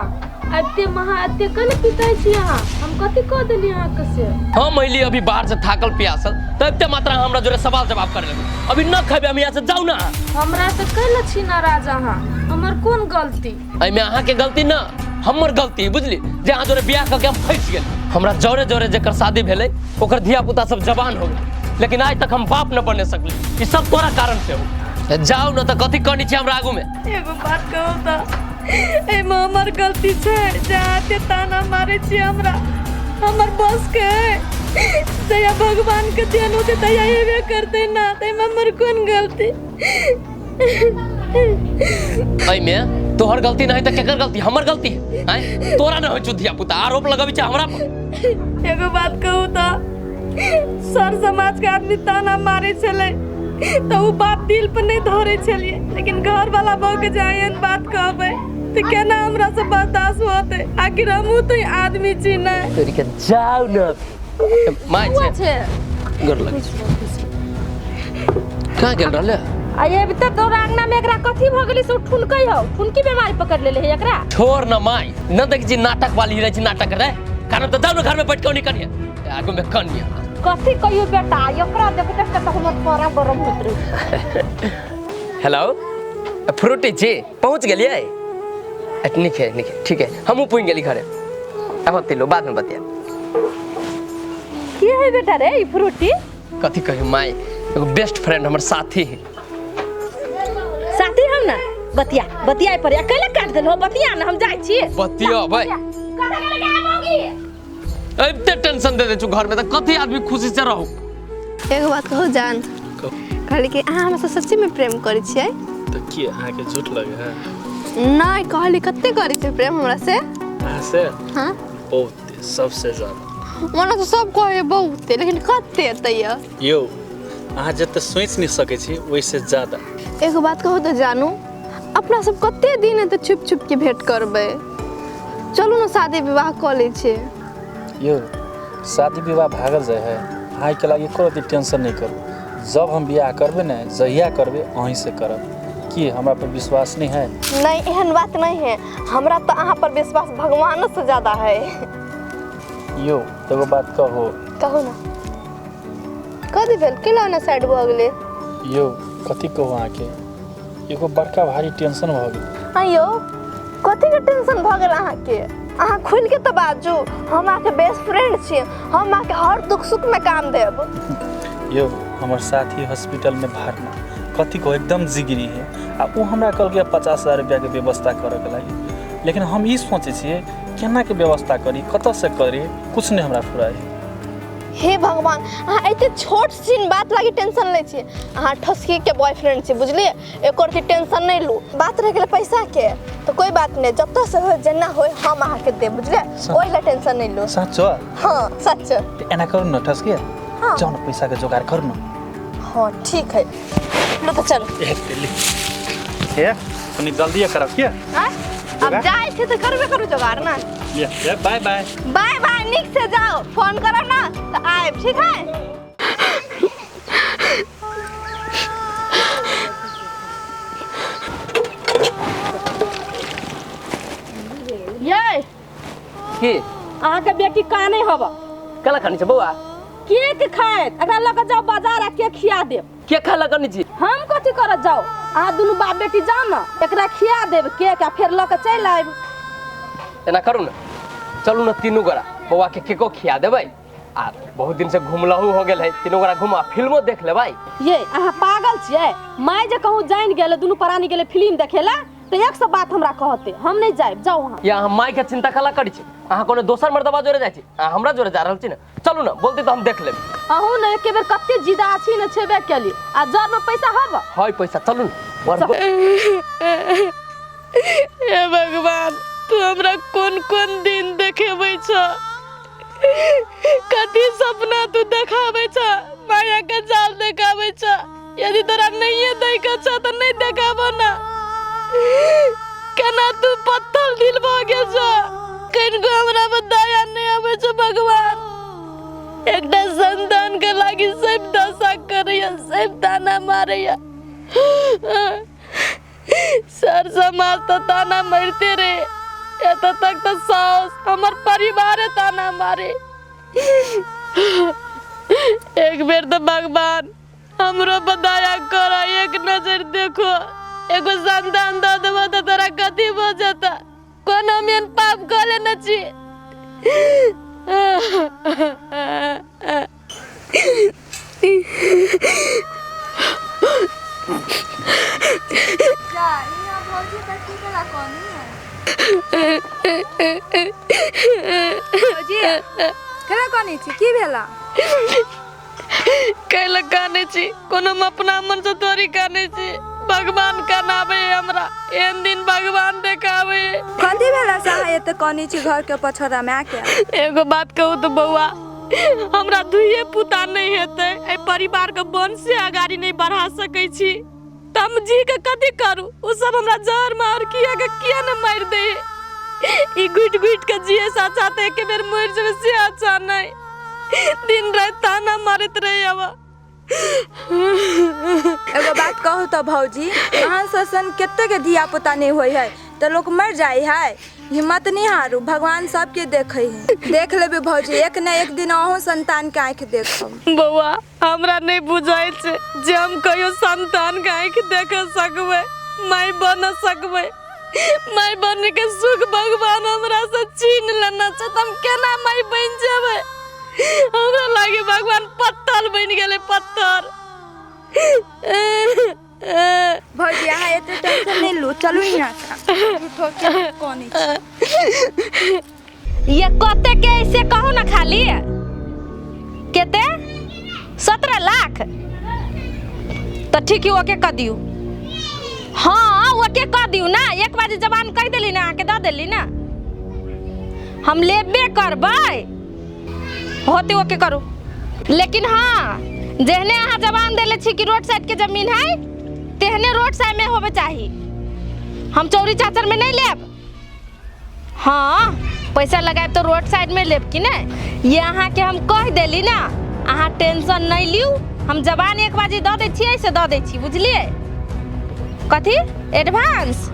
एते महा एते कने पिताइ छी अहाँ? हम कथी कह देली अहाँके से? हम अयली अभी बाहर से थाकल प्यासल तऽ एते मात्रा हमरा जोरे सवाल जवाब करे लगलू। अभी न खेबै हम यहाँ से, जाउ ना। हमरा से कैला छी नाराज अहाँ? हमर कोन गलती? एहिमे अहाँके गलती न, हमर गलती बुझली जे अहाँ जोरे बियाह कऽ के हम फँसि गेली। हमरा जोरे जोरे जेकर शादी भेलै ओकर धिया पुता सब जवान हो गेल, लेकिन आइ तक हम बाप न बने सकली। ई सब तोरा कारण से हो। जाउ न तऽ कथी कहनी छै हमरा आगू में? एगो बात कहू तऽ एहिमे हमर गलती छै? जे ताना मारै छी हमरा, हमर बस के जहिया भगवान के देन होतै तहिया हेबे करतै ना, ताहिमे हमर कोन गलती? एहिमे तोहर गलती नहीं तऽ केकर गलती? हमर गलती है। आँय तोरा न होइ छौ धिया पुता, आरोप लगबै छै हमरा पर। एगो बात कहू तऽ सर समाज के आदमी ताना मारै छलै तऽ ओ बात दिल पर नहीं धरै छलियै, लेकिन घर वाला बहू के जे एहन बात कहबै तऽ केना हमरा से बर्दाश्त होतै? आखिर हमहूँ तऽ आदमी छी ने। तोरी के जाउ न my छै गोर लगै छै। कहाँ गेल रहलै? आ अभी तक तोरा अंगना में एकरा कथी भऽ गेलै से ओ ठुनकै हौ? ठुनकी बीमारी पकड़ लेले है एकरा। छोड़ न माय, न देख छी नाटक वाली रहै छी नाटक रे कारण तऽ जाउ न घर में बैठ के ओनी कनिया आगू में कनिया। कथी कहियो बेटा, एकरा देख देख के तऽ हमर परा गरम होइत रहै। हेलो फ्रूटी जी पहुँच गेलियै? नीक है नीक है ठीक है, हमहूँ पुनि गेली घरे। अब तिलो बाद में बतिया। की है बेटा रे ई फ्रूटी? कथी कहियो माय, एगो बेस्ट फ्रेंड हमर साथी है। साथी हम ना बतिया बतिया पर अकेले काट देलहो। बतिया ना हम जाइ छी। बतिया भाई कथी के लगे आबोगी? एते टेंशन दे दे छु घर में त कथी आदमी खुशी से रहू। एगो बात कहू जान? कहली कि अहाँ हमरा से सच्ची में प्रेम करै छियै? तऽ की अहाँके झूठ लगे है? नहीं कहली कते करै छियै प्रेम हमरा से? अहाँ से? हाँ बहुत, सबसे ज्यादा। मने तऽ सब कहै बहुत, लेकिन कते तैयो? यौ अहाँ जते सोचि नहीं सकै छी ओहिसे ज्यादा। एगो बात कहू तऽ जानू, अपना सब कते दिन तऽ छुप छुप के भेंट करबै? चलू ना शादी विवाह कऽ लै छियै। यौ शादी विवाह भागल जाइ है, अहाँके लागि एको रत्ती टेंशन नहीं करू। जब हम बियाह करबै ने, जहिया करबै अहीं से करब। की हमरा पर विश्वास नहीं है? नहीं एहन बात नहीं है, हमरा तो अहाँ पर विश्वास भगवान से ज्यादा है। यौ एगो बात कहू? कहू ना। कथी भेल? केला ना साइड भऽ गेलै? यौ कथी कहू अहाँके, एगो बड़का भारी टेंशन भऽ गेल। हाँ यौ कथी के टेंशन भऽ गेल अहाँके? अहाँ खुलि के तऽ बाजू, हम अहाँके बेस्ट फ्रेंड छी, हम अहाँके हर दुख सुख में काम देब। यौ हमर साथी हॉस्पिटल में भर्ना, कथी को एकदम जिगरी है आ ओ हमरा कहलकै 50,000 रुपया के व्यवस्था करऽ के लागि, लेकिन हम ई सोचै छियै केना के व्यवस्था करी, कतऽ से करी, कुछ नहीं हमरा फुराइ। हे भगवान, अहाँ एते छोट सीन बात लागि टेंशन लै छियै? अहाँ ठसकी के बॉयफ्रेंड छी बुझलियै, एको रत्ती टेंशन नहीं लू। बात रहि गेलै पैसा के तो कोई बात नहीं, जतऽ से होय जेना होय हम अहाँके देब बुझलियै, ओहि ला टेंशन नहीं लू। सच? हाँ सच। एना करू न ठसकी, हाँ जाउ न पैसा के जोगाड़ करू न। हाँ ठीक है, लो तो चलो। ए कनी जल्दी करब के? अब जाइ छी तऽ करबे करू जोगाड़ ना। ये बाय बाय। बाय बाय, निक से जाओ, फोन करो ना तो आएब, ठीक है? ये की अहाँके बेटी काने हब। कला खानी छै बौआ? केक खायत, एकरा लऽ कऽ जाउ बाजार आ केक खिया देब। के खाय लऽ कनी छी? हम कथी करत जाउ, अहाँ दुनू बाप बेटी जाउ ने, एकरा खिया देब केक आ फेर लऽ कऽ चलि आयब। एना करू ने, चलू ने तीनू गोरा बौआ के केको खिया देबै, आ बहुत दिन से घुमलहु हो गेल है, तीनू गोरा घुमा फिल्मो देख लेबै। ये अहाँ पागल छियै? माय जे कहूँ जानि गेलै दुनू प्राणी गेलै फिल्म देखे ला तऽ एक सौ बात हमरा कहते, हम नहीं जायब, जाउ अहाँ। या अहाँ माय के चिंता कला करै छी? अहाँ कोनो दोसर मर्दबा जोरे जाइ छी, अहाँ हमरा जोरे जा रहल छी ने। चलू ने, बोलते तऽ हम देख लेब। अहूँ ने एके बेर कते जिदा छी ने, छेबे केली आ जर में पैसा हब है पैसा, चलू ने। हे भगवान, तू हमरा कोन कोन दिन देखेबै छ, कथी सपना तू देखाबै छ, माया के जाल देखाबै छ। यदि तोरा नहिए दै के छ तऽ नहीं देखाबो ना। केना तू पत्थर दिल भऽ गेल छ, कनिको हमरा पर दया नहीं आबै छ भगवान। एकटा संतान के लागी सब दशा करैया, सब ताना मारैया, सर समाज तो ताना मारते रहे, एतऽ तक तऽ साउस हमर परिवारे ताना मारे। एक बेर तऽ भगवान हमरो पर दया कर, एक नजर देखो, एगो संतान दऽ देबो तऽ तोरा कथी भऽ जेता? कोन हम एहन पाप कऽ लेने छी? जा यहाँ भौजी पर की कला कोनी है? भौजी केना कोनी छी, की भेला? कैला कानै छी? कोनो हम अपना मन से थोड़ी कानै छी। भगवान कनाबै हमरा, एहन दिन भगवान देखाबै। कथी भेला से अहाँ एते कोनी छी घर के पछोड़ा में आके? एगो बात कहू तऽ बौआ, हमरा दुइये पुता नहीं हेतै, एहि परिवार के वंश से अगाड़ी नहीं बढ़ा सकै छी, तऽ हम जी के कथी करू? ओ सब हमरा जहर मार किया के किया ने मारि दे? ई घुटि घुटि के जिए से अच्छा तऽ एके बेर मरि जेबै से अच्छा। नहीं दिन राति ताना मारैत रहे अब। एगो बात कहू तऽ भौजी, अहाँ सन कते के धिया पुता नहीं होइ है तऽ लोक मर जाइ है। हिम्मत नहीं हारू, भगवान सबके देखै है। देख लेबै भौजी, एक न एक दिन अहूँ संतान के आँखि देखब। बौआ, हमरा नहीं बुझाइ छै जे हम कहियो संतान के आँखि देख सकबै, माय बन सकबै। माय बने के सुख भगवान हमरा से छीन लेने छै, तऽ हम केना माय बनि जेबै? हमरा लागे भगवान पत्थर बनि गेलै, पत्थर। भौजी अहाँ एते टेंशन नहीं लू, चलू यहाँ से। झूठो के कोनी छी। ये कते के ऐसे कहू ना खाली, केते? 17 लाख तो ठीक है, ओके कर दियो। हाँ ओके कर दियो ना, एक बार जबान कह देली ना, आके दऽ देली ना, हम लेबे करबै। होते ओके करू, लेकिन हाँ जेहने अहाँ जबान देले छी कि रोड साइड के जमीन है, तेहने रोड साइड में होबे चाही, हम चौरी चाचर में नहीं लेब। हाँ पैसा लगाए तो रोड साइड में लेब कि नहीं, ये अहाँ के हम कह देली ना, अहाँ टेंशन नहीं लिउ, हम जबान एक बाजी दऽ दै छियै से दऽ दै छी, बुझलियै? कथी एडवांस?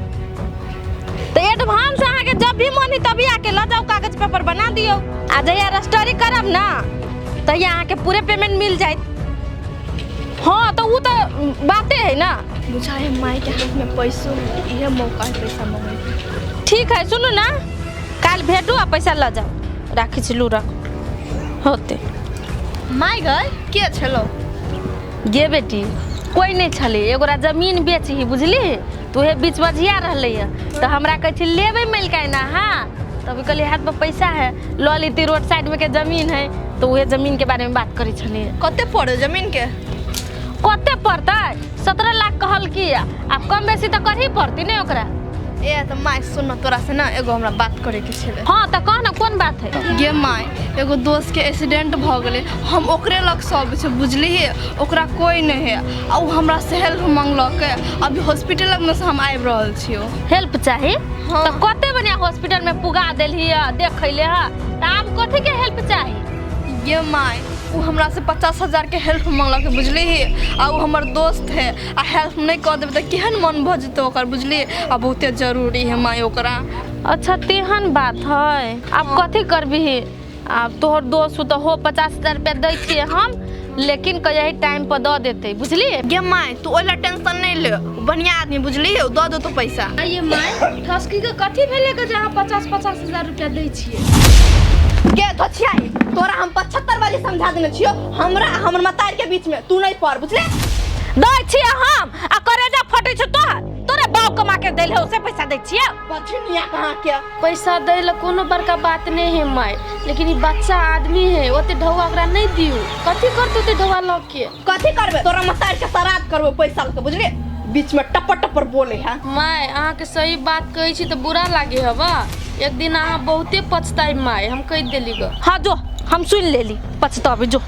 तऽ एडवांस अहाँके जब भी मन है तभी आके लऽ जाउ, कागज पेपर बना दियौ, आ जहिया रजिस्ट्री करब ना तहिया अहाँके पूरे पेमेंट मिल जायत। हाँ तऽ ओ तऽ बाते है ना। बुझाए माई के हाथ में पैसो है, इहे मौका है पैसा मंगे। ठीक है सुनू ना, काल्हि भेटू आ पैसा लऽ जाउ, राखै छी, लू रख होते। माई गए के छलो? गे बेटी कोई नहीं छलै, एगोरा जमीन बेचही बुझली, तोहे बीच बजिया रहलै है तऽ हमरा कहै छै लेबै मिलकै ना। हाँ तभी कहलियै हाथ पर पैसा है लऽ लेती, रोड साइड में के जमीन है, तऽ उहे जमीन के बारे में बात करै छलियै। कते पड़े जमीन के? कते पड़तै? 17 लाख कहलकी, आब कम बेसी तऽ करही पड़ती ने ओकरा। ए तऽ माय सुन, तोरा से ना एगो हमरा बात करे के छलै। हाँ तऽ कह ना, कोन बात है? गे माय, एगो दोस्त के एक्सीडेंट भऽ गेलै, हम ओकरे लग सब छै बुझलियै, ओकरा कोई नहीं है आ उ हमरा से हेल्प मंगलकै, अभी हॉस्पिटल में से हम आबि रहल छियौ। हेल्प चाही? हाँ। तऽ कते बढ़िया हॉस्पिटल में पुगा देलही देखैले ह, तऽ आब कथी के हेल्प चाही? गे my, उ हमरा से 50,000 के हेल्प मंगलकै बुझलिही, आ उ हमर दोस्त है, आ हेल्प नहीं कऽ देबै तऽ केहन मन भऽ जेतै ओकर बुझलिही, आ बहुते जरूरी है my ओकरा। अच्छा तेहन बात है। आब कथी करबिही? आब तोहर दोस्त तो हो 50,000 रुपया दै छियै हम, लेकिन कहिया टाइम पर दऽ देतै, बुझलियै? गे my तू ओहि ला टेंशन नहीं ले, बढ़िया आदमी बुझली, दऽ देतो पैसा। आइए my, ठसकी के कथी भेलै के जे अहाँ 50-50 हजार रुपया दै छियै? गे धोछियाही, तोरा हम 75 वाली समझा देने छियो, हमरा हमर मतार के बीच में तू नहीं पड़, बुझले? दै छियै हम आ करेजा फटै छौ तोहर, तोरे बाप कमा के देल है उसे पैसा दै छियै। बछनिया कहाँ के पैसा दै ला कोनो बड़का बात नहीं है my, लेकिन ई बच्चा आदमी है, ओते ढौआ ओकरा नहीं दियौ। कथी करतै ओते ढौआ लऽ के? कथी करबे? तोरा मतार के श्राद्ध करबो पैसा लऽ के, बुझले? बीच में टपर टपर बोले है। My अहाँ के सही बात कहै छी तऽ बुरा लागे हवा, एक दिन अहाँ बहुते पछताई my, हम कहि देली ग। हाँ जो हम सुन लेली, पछताबे जो।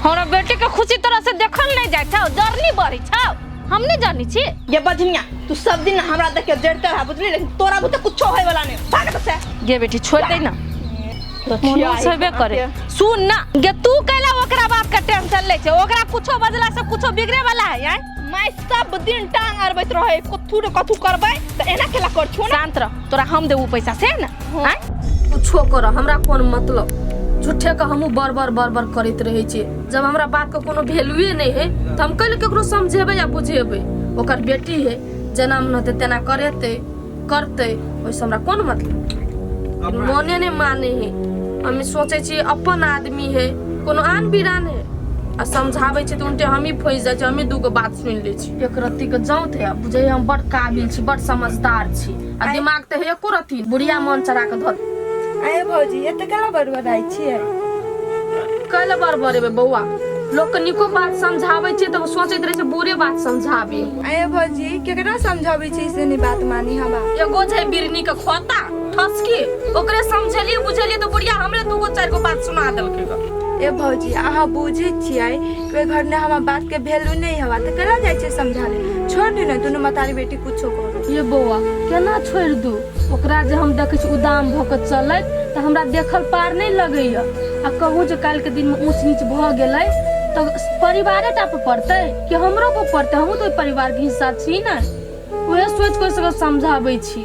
हमरा बेटी के खुशी तरह से देखल नहीं जाय छौ, जरनी बढ़ै छौ, हम नहीं जानी छी। ये बजनिया तू सब दिन हमरा देख के जड़ते रह, बुझली? लेकिन तोरा बुते कुछो होय वाला नहीं, भाग से। गे बेटी छोड़ दे ना, मोनो करे। सुन ना गे, तू कैला ओकरा बाप के टेंशन ले छे? ओकरा कुछो बजला से कुछो बिगड़े वाला है? आय मैं सब दिन टांग अरबैत रहे, कथू न कथू करबै त एना केला कर छो ना। शांत रह, तोरा हम देबू पैसा से ना। आय कुछो कर, हमरा कोन मतलब? झूठे के हमहूँ बड़ बड़ बड़ करैत रहै छियै। जब हमरा बात के कोनो वैल्यूए नहीं है तऽ हम कैले केकरो समझेबै या बुझेबै? ओकर बेटी है, जेना मन होतै तेना करेतै करतै, ओहिसँ हमरा कोन मतलब? मने नहीं माने है। हम सोचै छियै अपन आदमी है, कोनो आन बिरान है, आ समझाबै छियै तऽ उनटे हमही फँसि जाइ छियै, हमही दूगो बात सुनि लै छी। एक रत्ती के जाउत है, बुझै हम बड़ काबिल छी, बड़ समझदार छी, आ दिमाग तऽ है एको रत्ती, बुढ़िया मन चढ़ा कऽ धर। आये भौजी, एते केला बड़बड़ाइ छियै? कैला बड़बड़ेबै बौआ? लोक के नीको बात समझाबै छियै तऽ सोचैत रहै छै बुरे बात समझाबी। आये भौजी, केकरा समझाबै छियै से नहीं बात मानी हवा? एगो छै बिरनी के खोता ठसकी, ओकरे समझेलियै बुझेलियै तऽ बुढ़िया हमरे दूगो चारि गो बात सुना देलकै ग। ए भौजी, अहाँ बुझै छियै कि ओहि घर ने हमर बात के वैल्यू नहीं हवा, तऽ केना जाइ छियै समझाले? छोड़ दियौ ने, दुनू मतारी बेटी कुछो करू। ये बौआ केना छोड़ि दू? ओकरा जे हम देखै छी उदाम भऽ कऽ चलैत तऽ हमरा देखल पार नहि लगैया। आ कहूँ जे काल्हिके दिनमे ऊँच नीच भऽ गेलै तऽ परिवारे टा पर पड़तै कि हमरो पर पड़तै? हमहूँ तऽ ओहि परिवारके हिस्सा छी ने, उएह सोचि कऽ ओहि सबके समझाबै छी।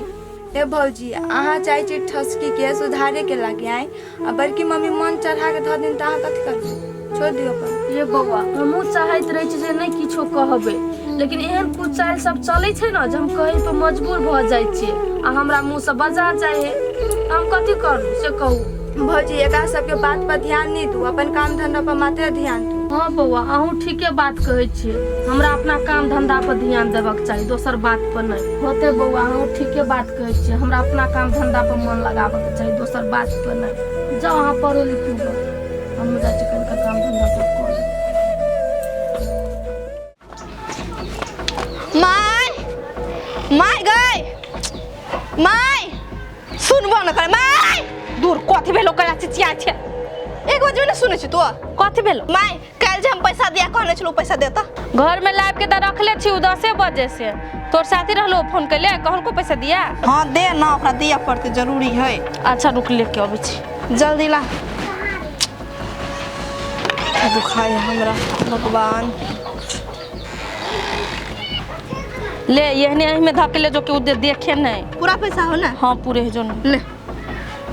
ए भौजी, अहाँ चाहै छी ठसकी के सुधारे के लागे आइ, आ बड़की मम्मी मन चढ़ा के धऽ दिन तऽ अहाँ कथी करबै? छोड़ दियौ अपन। ये बौआ, हमहूँ चाहैत रहै छी जे नहि किछो कहबै, लेकिन एहन कुछ चालि सब चलै छै ने जे हम कहै पर मजबूर भऽ जाइ छियै आ हमरा मुँहसँ बजा जाइ है, हम कथी करू से कहू? भौजी, एकरा सबके बात पर ध्यान नहीं दू, अपन काम धंधा पर मात्र ध्यान दू। हाँ बौआ, अहूँ ठीके बात कहै छियै, हमरा अपना काम धंधा पर ध्यान देबक चाही, दोसर बात पर नहीं। होते बौआ, अहूँ ठीके बात कहै छियै, हमरा अपना काम धंधा पर मन लगाबक चाही, दोसर बात पर नहीं। जाओ अहाँ पढ़ो लिखू गऽ, हमहूँ जाइ छी कनिका काम धंधा सब कऽ लेब। My my गई my, सुनबो न करे my. दूर कथी भेलो कला चिचिया छै? एक बजे ने सुनै छी तू? कथी भेलो? My काल्हि जे हम पैसा दिया कहने छलहुँ पैसा देता? घर में लाबि के तऽ रखले छी 10 बजे से। तोर साथी रहलो फोन कैले कहलको पैसा दिया? हाँ दे ना, ओकरा दिया पड़तै, जरूरी है। अच्छा रुक, लेके अबै छी। जल्दी ला। दुखाय हमरा भगवान। ले एहने एहिमे धके ले जो कि उदे देखे नहीं। पूरा पैसा हो ना? हाँ पूरे है जो ना। ले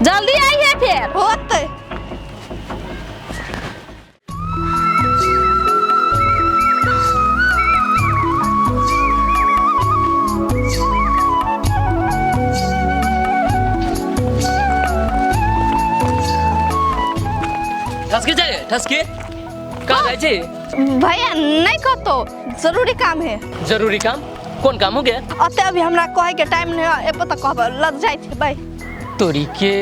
जल्दी आई है फिर। होते। ठसके जाए, ठसके कहाँ जाइ छी? भैया नहीं कहतो, जरूरी काम है। जरूरी काम? कौन काम हो गया? अते अभी हमरा कहे के टाइम नहीं है, एपो तक कहब लग जाइ छै। बाय। तोरी के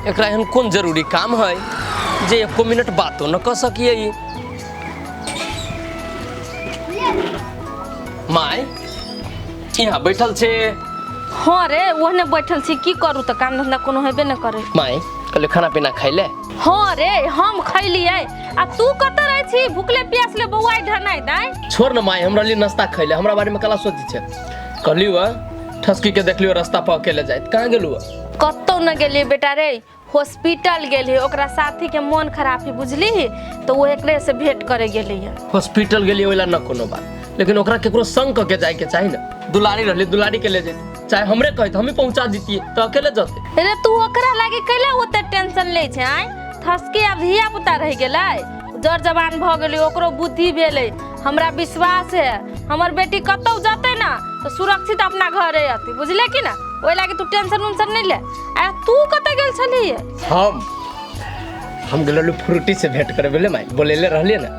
एकरा एहन कोन जरूरी काम है जे एको मिनट बातो न कह सकिए? My यहाँ बैठल छे? हाँ रे, ओहने बैठल छी, की करू तऽ काम धंधा कोनो हेबे न करे। My कहले खाना पीना खैले? हाँ रे, हम खैलियै। आ तू कतऽ रहै छी? भुखले प्यासले बौआइ ढनाइ दाइ। छोड़ न my, हमरा लिए नाश्ता खैले, हमरा बारे में कला सोचै छै। कहलियो ठसकी के देखलियो रास्ता पर अकेले जाइत, कहाँ गेलु? कतौ न गेलियै बेटा रे, हॉस्पिटल गेलियै, ओकरा साथी के मन खराब है बुझली, तऽ ओ एकरे से भेंट करे गेलियै। हॉस्पिटल गेलियै ओइला न कोनो बात, लेकिन ओकरा केकरो संग क के जाय के चाही ना। दुलारी रहली, दुलारी के ले जैत। चाहे हमरे कहत हम ही पहुंचा देतिए तो अकेले जते। अरे तू ओकरा लागे कैला ओते टेंशन ले छै? आय थसके आब धिया पुता रह गेलै, जर जवान भ गेलै, ओकरो बुद्धि भेलै। हमरा विश्वास है हमर बेटी कतौ जते ना तो सुरक्षित अपना घरे अती, बुझले कि ना? ओहि लागे तू टेंशन उंशन नहीं ले। आ तू कतऽ गेल छलिए? हम गेल रहलू फ्रूटी से भेंट करे, बुझले माई बोलेले रहलिए ना,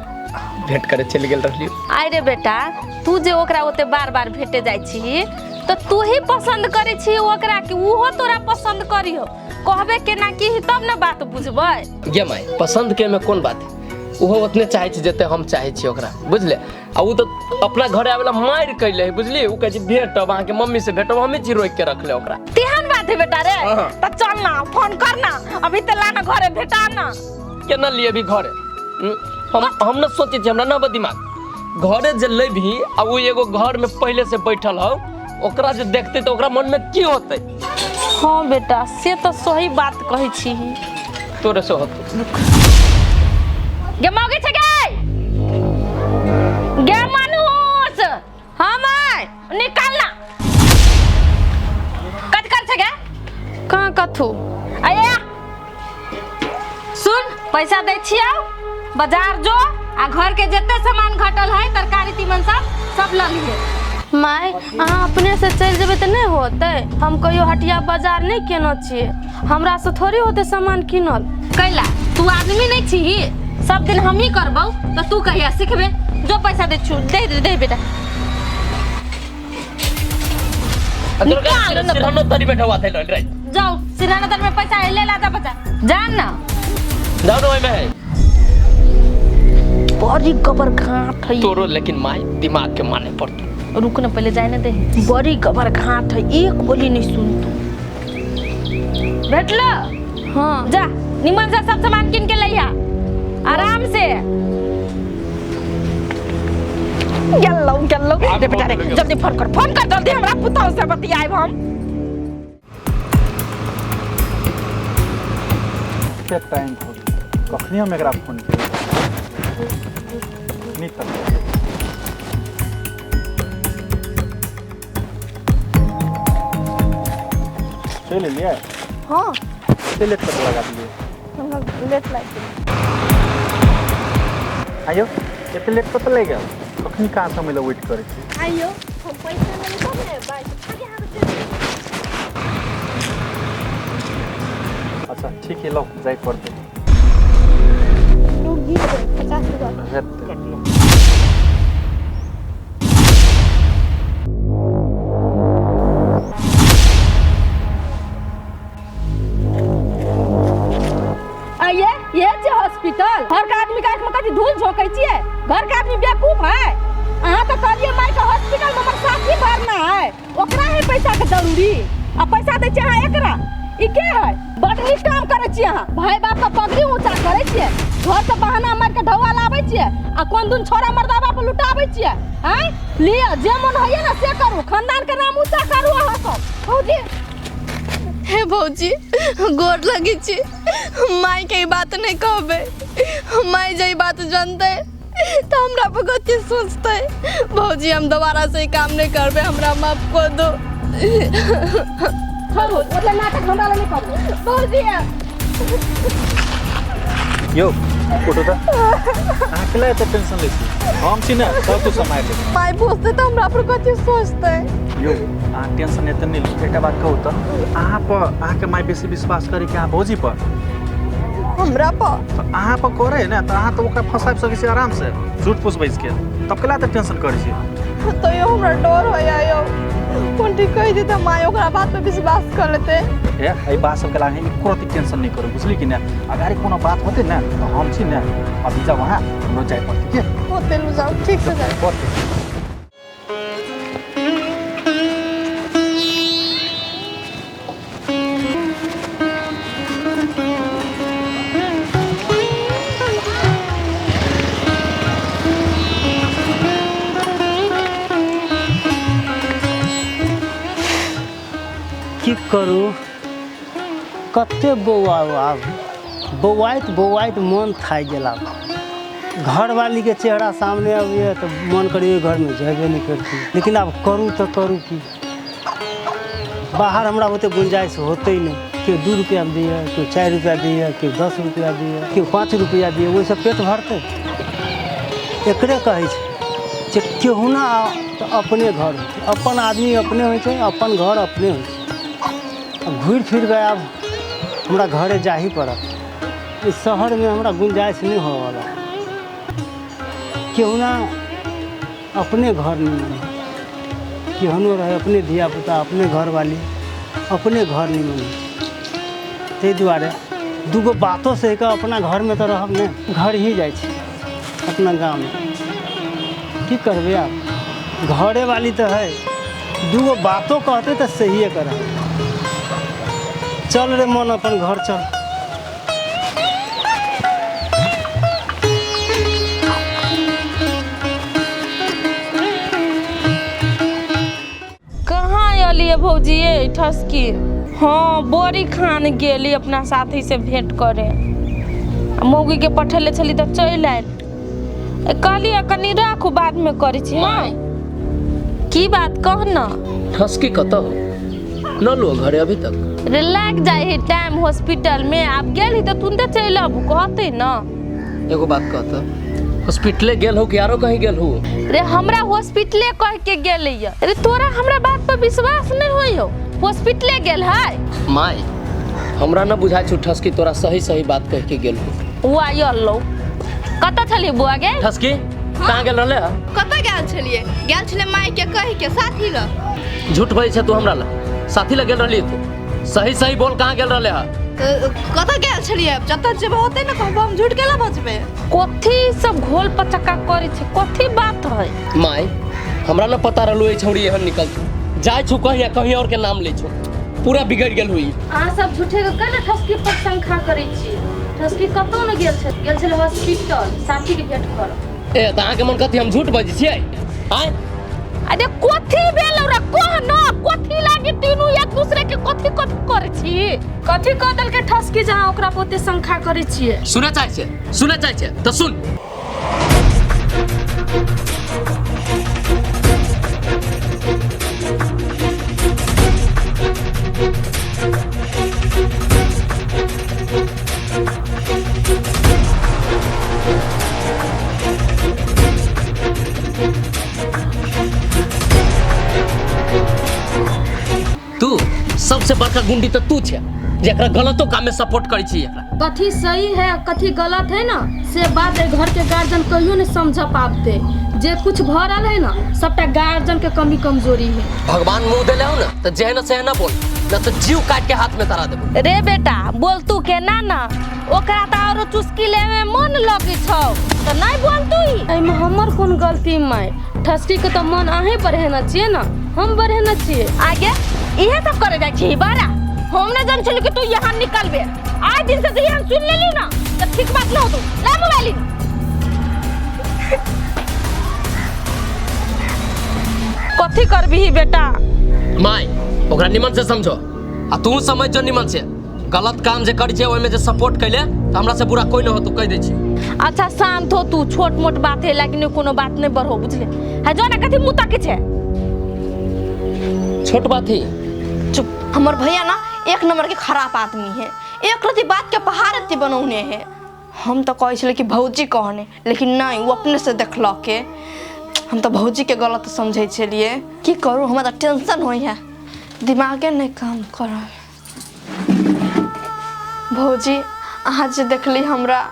भेंट करे चलि गेल रहलिए। आइ रे बेटा, तू जे ओकरा ओते बार बार भेटे जाइ छी तो तू ही पसंद करे छी ओकरा कि उहो तोरा पसंद करियो? कहबे केना की तब ना बात बुझबै। गे माई पसंद के में कोन बात है, ओहो उतने चाहे छी जते हम चाहे छी ओकरा, बुझले? आ उ तो अपना घरे आवेला मारि कैले है, बुझली? उ कहै छै भेटब अहाँके मम्मी से भेटब, हमे छी रोकि के रखले ओकरा। तेहन बात है बेटा रे, त चल ना फोन कर ना अभी त ला ना घरे भेटा ना। केना लिए अभी घरे? हम न सोचे छी, हमरा न बा दिमाग घरे जे लेबही आ उ एगो घर में पहले से बैठल हो, ओकरा जे देखते तो ओकरा मन में की होते? हाँ बेटा से तो सही बात कहै छी। तोरे से होतौ। गे मौगी छै गे, गे मनुष। हाँ my निकाल ना। कत कर छै गे? कहाँ कथू? आया सुन, पैसा दै छियौ, बाजार जो आ घर के जते सामान घटल है तरकारी तीमन सब सब ल लिए। माय अहाँ अपने से चलि जेबै तऽ नहि होतै, हम कहियो हटिया बाजार नहि केने छियै, हमरा से थोड़ी होतै सामान किनल। कैला तू आदमी नहीं छी, सब दिन हम ही करबौ तो तू कहिया सिखबे? जो पैसा दे छु दे दे, दे बेटा। सिरहानो तरी बैठा हुआ था राइट। जाओ सिरहानो तर में पैसा ले ला जा बच्चा, जान ना जाओ ना ओइ में है बड़ी गबर घाट है तोरो, लेकिन माई दिमाग के माने पड़तो। रुक ना पहले जाए ना दे, बड़ी गबर घाट है, एक बोली नहीं सुन तू। भेटलो? हाँ जा निमन से सब सामान किन के लइहा आराम से। गेलौ गेलौ रे बेटा रे, जल्दी फोन कर, फोन कर जल्दी, हमरा पुतहु से बतियाएब हम। कते टाइम हो गेल, कखनी हम एकरा फोन केलियै नहीं तक। चलि एलियै? हाँ। कते लेट तक लगा दिलियै? हमरा लेट लागि गेल। आइयो एते लेट कतऽ लागि गेल? कखनी कहाँ समय लए वेट करै छी। आइयो हम पैसा लेबै तब ने बाइक खाली अहाँके चलि। अच्छा ठीक है, लौ जाय पड़तै। नोट दी देबै 50 रुपआ। आइए ये छै हॉस्पिटल, घर के आदमी के आँख में कथी धूल झोंकै छियै? घर के आदमी बेवकूफ है। अहाँ तो कहलिए मार के हॉस्पिटल में हमर साथी भरना है, ओकरा है पैसा के जरूरी, आ पैसा दै छियै अहाँ एकरा। ई के है? बड नीक काम करै छियै अहाँ, भाई बाप के पगड़ी ऊँचा करै छियै, घर से बहाना मार के ढौआ लाबै छियै आ कोन दिन छोरा मर्दाबा पर लुटाबै छियै। आँय लिअ जे मन होइए ना से करू, खानदान के नाम ऊँचा करू अहाँ सब। भौजी हे भौजी गोर लगी छी, माई के ई बात नहीं कहबै, माई जे ई बात जानतै तो हमरा पर कथी सोचतै। भौजी हम दोबारा से ई काम नहीं करबै, हमरा माफ कर दो। छोड़ू मतलब नाटक हमरा लग नहीं करू भौजी। यौ उठू त, अहाँ केला एते टेंशन लै छी? हम छी ने सब कुछ सम्हारि लेबै। माई बुझतै तऽ हमरा पर कथी सोचतै। यौ अहाँ टेंशन एते नहि लिअ। एकटा बात कहू तऽ अहाँ पर अहाँके माय बेसी विश्वास करै कि अहाँ भौजी पर? हमरा पर। तऽ अहाँ पर करै ने तऽ अहाँ तऽ ओकरा फंसाबि सकै छी आराम से, झूठ फूस बैस के, तब केला एते टेंशन करै छी? तैयो हमरा डर होइया यौ, कोन ठीक कहि देतै माय ओकरा बात पर विश्वास कर लेतै। ए एहि बात सबके लागे एको रत्ती टेंशन नहीं करू, बुझली कि नहि? अगर कोनो बात होतै ने तऽ हम छी ने, अभी जाउ अहाँ, हमरो जाय पड़तै के होते लू जाउ, ठीक से जाउ। पड़तै। की करू, कते बौआउ आब, बौआइत बौआइत मन थाकि गेल आब। घरवाली के चेहरा सामने अबैए तऽ मन करैए घरमे जेबे नहि करती, लेकिन आब करू तऽ करू की। बाहर हमरा ओते गुंजाइश होतै नहि। केओ 2 रुपैआ दैए, केओ 4 रुपैआ दैए, केओ 10 रुपैआ दैए, केओ 5 रुपैआ दैए, ओहिसँ पेट भरतै? एकरे कहै छै जे केहुना तऽ अपने घर होइ छै, अपन आदमी अपने होइ छै, अपन घर अपने होइ छै। आब घुरि फिर कऽ आब हमरा घरे जाही पड़त। एहि शहरमे हमरा गुंजाइश नहि होवऽवला। केहुना अपने घर निमन है, केहनो रहे अपने धियापुता, अपने घरवाली, अपने घर निमन है। ताहि दुआरे दूगो बातो सहि कऽ अपना घरमे तऽ रहब नहि, घर ही जाइ छी अपना गाममे। की करबै आब, घरेवाली तऽ है, दूगो बातो कहतै तऽ सहिए करब। चल रे मन, अपन घर चल। कहाँ अलियै भौजी ये ठसकी? हाँ, बोरी खान गेली अपना साथी से भेंट करे। आ मौगी के पठेले छली तऽ चलि आयल। कहलियै कनि राखू, बादमे करै छी। हाँ, की बात कह न। ठसकी कतऽ हो? न लो घरे अभी तक। रे लाग जाइ है टाइम हॉस्पिटल में, आब गेल ही तऽ तुरंते चलि आबू कहतै न। एगो बात कहता, हॉस्पिटले गेल हो कि आरो कहीं गेल हो? रे हमरा हॉस्पिटले कह के गेलै। अरे तोरा हमरा बात पर विश्वास नहीं होई हो? हॉस्पिटले गेल है। माय, हमरा न बुझाइ छौ ठसकी तोरा सही सही बात कह के गेल हो। बुआ यल्लो कतऽ छली बुआ गे? ठसकी कहाँ गेल रहले? कतऽ गेल छलियै? गेल छलियै माय के कहि के साथी लग। झूठ बजै छै तू हमरा लग, साथी लग गेल रहली तू? सही सही बोल, कहाँ गेल रहले? कतऽ गेल छलियै? जतऽ जेबै ओतै ने कहबो, हम झूठ केला बजबै? कथी सब घोल पचक्का करै छै, कथी बात है? माय, हमरा न पता रहलू ई छौड़ी एहन निकल जाइ छौ, कहीं कहीं और के नाम लै छौ, पूरा बिगड़ गेल हुई। अहाँ सब झूठे के केना ठसकी पर शंखा करै छियै? ठसकी कतौ ने गेल छै, गेल छलै हॉस्पिटल साथी के भेंट करऽ। ए तऽ अहाँके मन कथी, हम झूठ बजै छियै? आँय, अरे कथी भेल रे कह न, कथी लागी तीनू एक दूसरे के कथी कथी करै छी? कथी कह देलकै ठसकी जहाँ ओकरा पर ओते शंखा करै छियै? सुनऽ चाहै छै, सुनऽ चाहै छै तऽ सुन। तू सबसे बड़का गुंडी तऽ तू छै, जेकरा गलतो काम में सपोर्ट करै छी एकरा। कथी सही है कथी गलत है ना से बात एहि घर के गार्जियन कहियो नहीं समझ पाबते। जे कुछ भऽ रहल है ना सबटा गार्जियन के कमी कमजोरी है। भगवान मुंह देले हो ना तऽ जेहन सेहन ना बोल, न तऽ जीव काट के हाथ में धरा देबो। रे बेटा बोल तू के ना ना, ओकरा तऽ आरो चुस्की लेवे में मन लगै छौ तऽ नहीं बोल तू ही। एहिमे हमर कोन गलती माय? ठसकी के तऽ मन अहें बढ़ेना छियै ना, हम बढ़ेना छियै। आगे इहे सब करे जाइ छी बारा, हम नहीं जान छली कि तू यहाँ निकलबे। आज दिन से जे हम सुन लेली ना तऽ ठीक बात न होतौ। ला मोबाइल। कथी करबी बेटा? माय, ओकरा निमन से समझो आ तू समझ जो निमन से। गलत काम जे करै छै ओहिमे जे सपोर्ट कैले तऽ हमरा से बुरा कोई न होतौ, कहि दै छी। अच्छा शांत हो तू, छोट मोट बात है लेकिन कोनो बात नहीं बढ़ो बुझले। है जो ना कथी मुँह ताकै छै? छोट बात ही। चुप। हमर भैया ना एक नंबर के खराब आदमी है, एक रति बात के पहाड़ एते बनौने है। हम तो कहै छलियै कि भौजी कहने, लेकिन नहीं, वो अपने से देखलक के। हम तो भौजी के गलत समझै छलियै। की करू, हमरा तऽ टेंशन होइ है, दिमागे नहीं काम करल। भौजी अहाँ जे देखली हमरा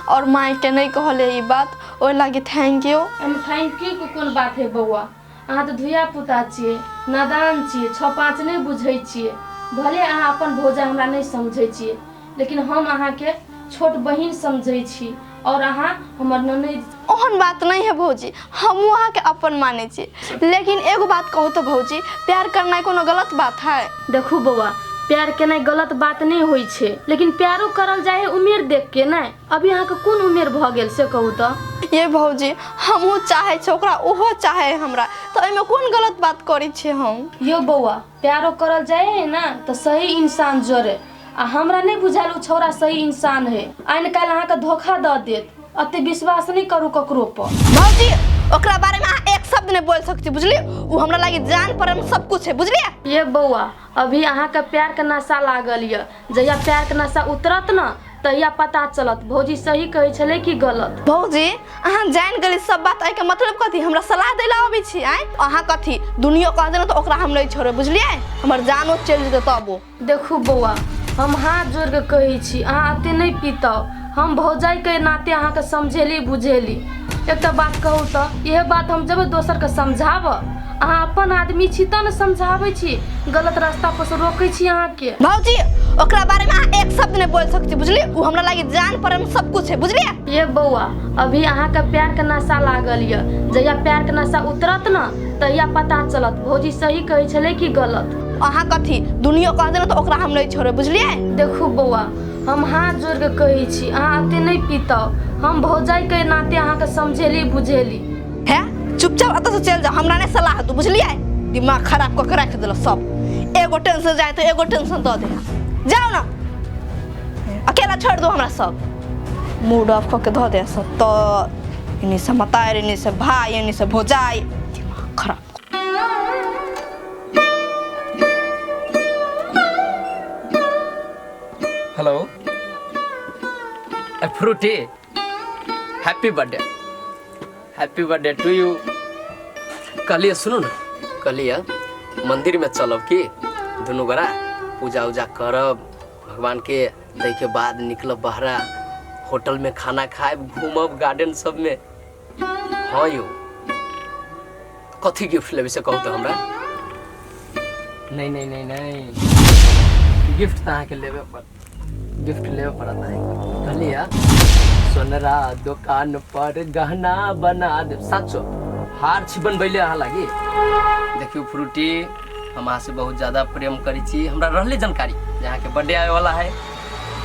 और माय के नहीं कहले ई बात, ओहि लागी thank you. एहिमे thank you के कोन बात है बौआ? अहाँ तऽ धिया पुता छियै, नादान छियै, 6 5 नहि बुझै छियै। भले अहाँ अपन भौजा हमरा नहीं समझै छियै, लेकिन हम अहाँके छोट बहिन समझै छी और अहाँ हमर ननैद। ओहन बात नहीं है भौजी, हमहूँ अहाँके अपन मानै छी, लेकिन एगो बात कहू तऽ भौजी, प्यार करनाइ कोनो गलत बात है? देखू बौआ, प्यार केनाइ गलत बात नहीं होइ छै, लेकिन प्यारो करल जाइ है उमेर देख के। नहीं अभी अहाँके कोन उमेर भऽ गेल से कहू तऽ? ये भौजी, हमहूँ चाहै छी ओकरा, ओहो चाहे हमरा, तऽ एहिमे कोन गलत बात करै छियै हम? यो बौआ, प्यारो करल जाइ है ना तऽ सही इंसान जरे, आ हमरा नहीं बुझायल ओ छौड़ा सही इंसान है। आइन काल्हि अहाँके धोखा दऽ देत, अते विश्वास नहीं करू ककरो पर। भौजी ओकरा बारे में अहाँ एक शब्द नहीं बोल सकती बुझलिए। वो हमरा लागी जान पर सब कुछ है बुझलिए। ये बौआ अभी अहाँके प्यार के नशा लागल यऽ, जहिया प्यार के नशा उतरत न तहिया पता चलत भौजी सही कहै छलै कि गलत। भौजी अहाँ जान गेली सब बात, एहिके मतलब कथी हमरा सलाह दै ला अबै छी? आँय अहाँ कथी दुनियो कह देना तो ओकरा हम नहीं छोड़ब बुझलिए, हमर जानो चलि जेतै तबो। देखू बौआ हम हाथ जोड़ के कहै छी अहाँ एते नहि पीतौ, हम भौजाइके नाते अहाँके समझेली बुझेली। एकटा बात कहू तऽ इहे बात हम जेबै दोसरके समझाबऽ, अहाँ अपन आदमी छी तब ने समझाबै छी, गलत रास्ता पर से रोकै छी अहाँके। भौजी ओकरा बारे में अहाँ एक शब्द नहीं बोल सकती बुझलिए, वो हमरा लागी जान पर सब कुछ है बुझलिए। ये बौआ अभी अहाँके प्यार के नशा लागल यऽ, जहिया प्यार के नशा उतरत न तहिया पता चलत भौजी सही कहै छलै कि गलत। अहाँ कथी दुनियो कह देना तो ओकरा हम नहीं छोड़ब बुझलिए। देखू बौआ हम हाथ जोड़ के कहै छी अहाँ एते नहि पीतौ, हम भौजाइके नाते अहाँके समझेली बुझेली। है चुपचाप एतऽ से चलि जाओ, हमरा नहीं सलाह दू बुझलिए, दिमाग खराब कऽ के राखि देलक सब। एगो टेंशन जाए तो एगो टेंशन दऽ दे, जाओ ना अकेला छोड़ दो हमरा, सब मूड ऑफ कऽ के धऽ दे सब, तो एनी से मतार एनी से भाई एनी से भौजाई, दिमाग खराब। Hello Frooti, happy birthday, happy birthday to you. कहलिए सुनू ना, कहलिए मंदिर में चलब कि दुनू गोरा पूजा उजा करब भगवान के, दै के बाद निकलब बहरा, होटल में खाना खाएब, घूमब गार्डन सब में। हाँ यो कथी गिफ्ट लेबै से कहू तो हमरा। नहीं नहीं नहीं नहीं गिफ्ट तो अहाँके लेबे पड़त, गिफ्ट लेबे पड़त अहाँके। कहलिए सोनरा दुकान पर गहना बना देब, साचो हार छी बनबैले अहाँ लागी। देखियौ फ्रूटी, हम अहाँ से बहुत ज़्यादा प्रेम करै छी, हमरा रहले जानकारी जे अहाँके बर्थडे आबै वाला है,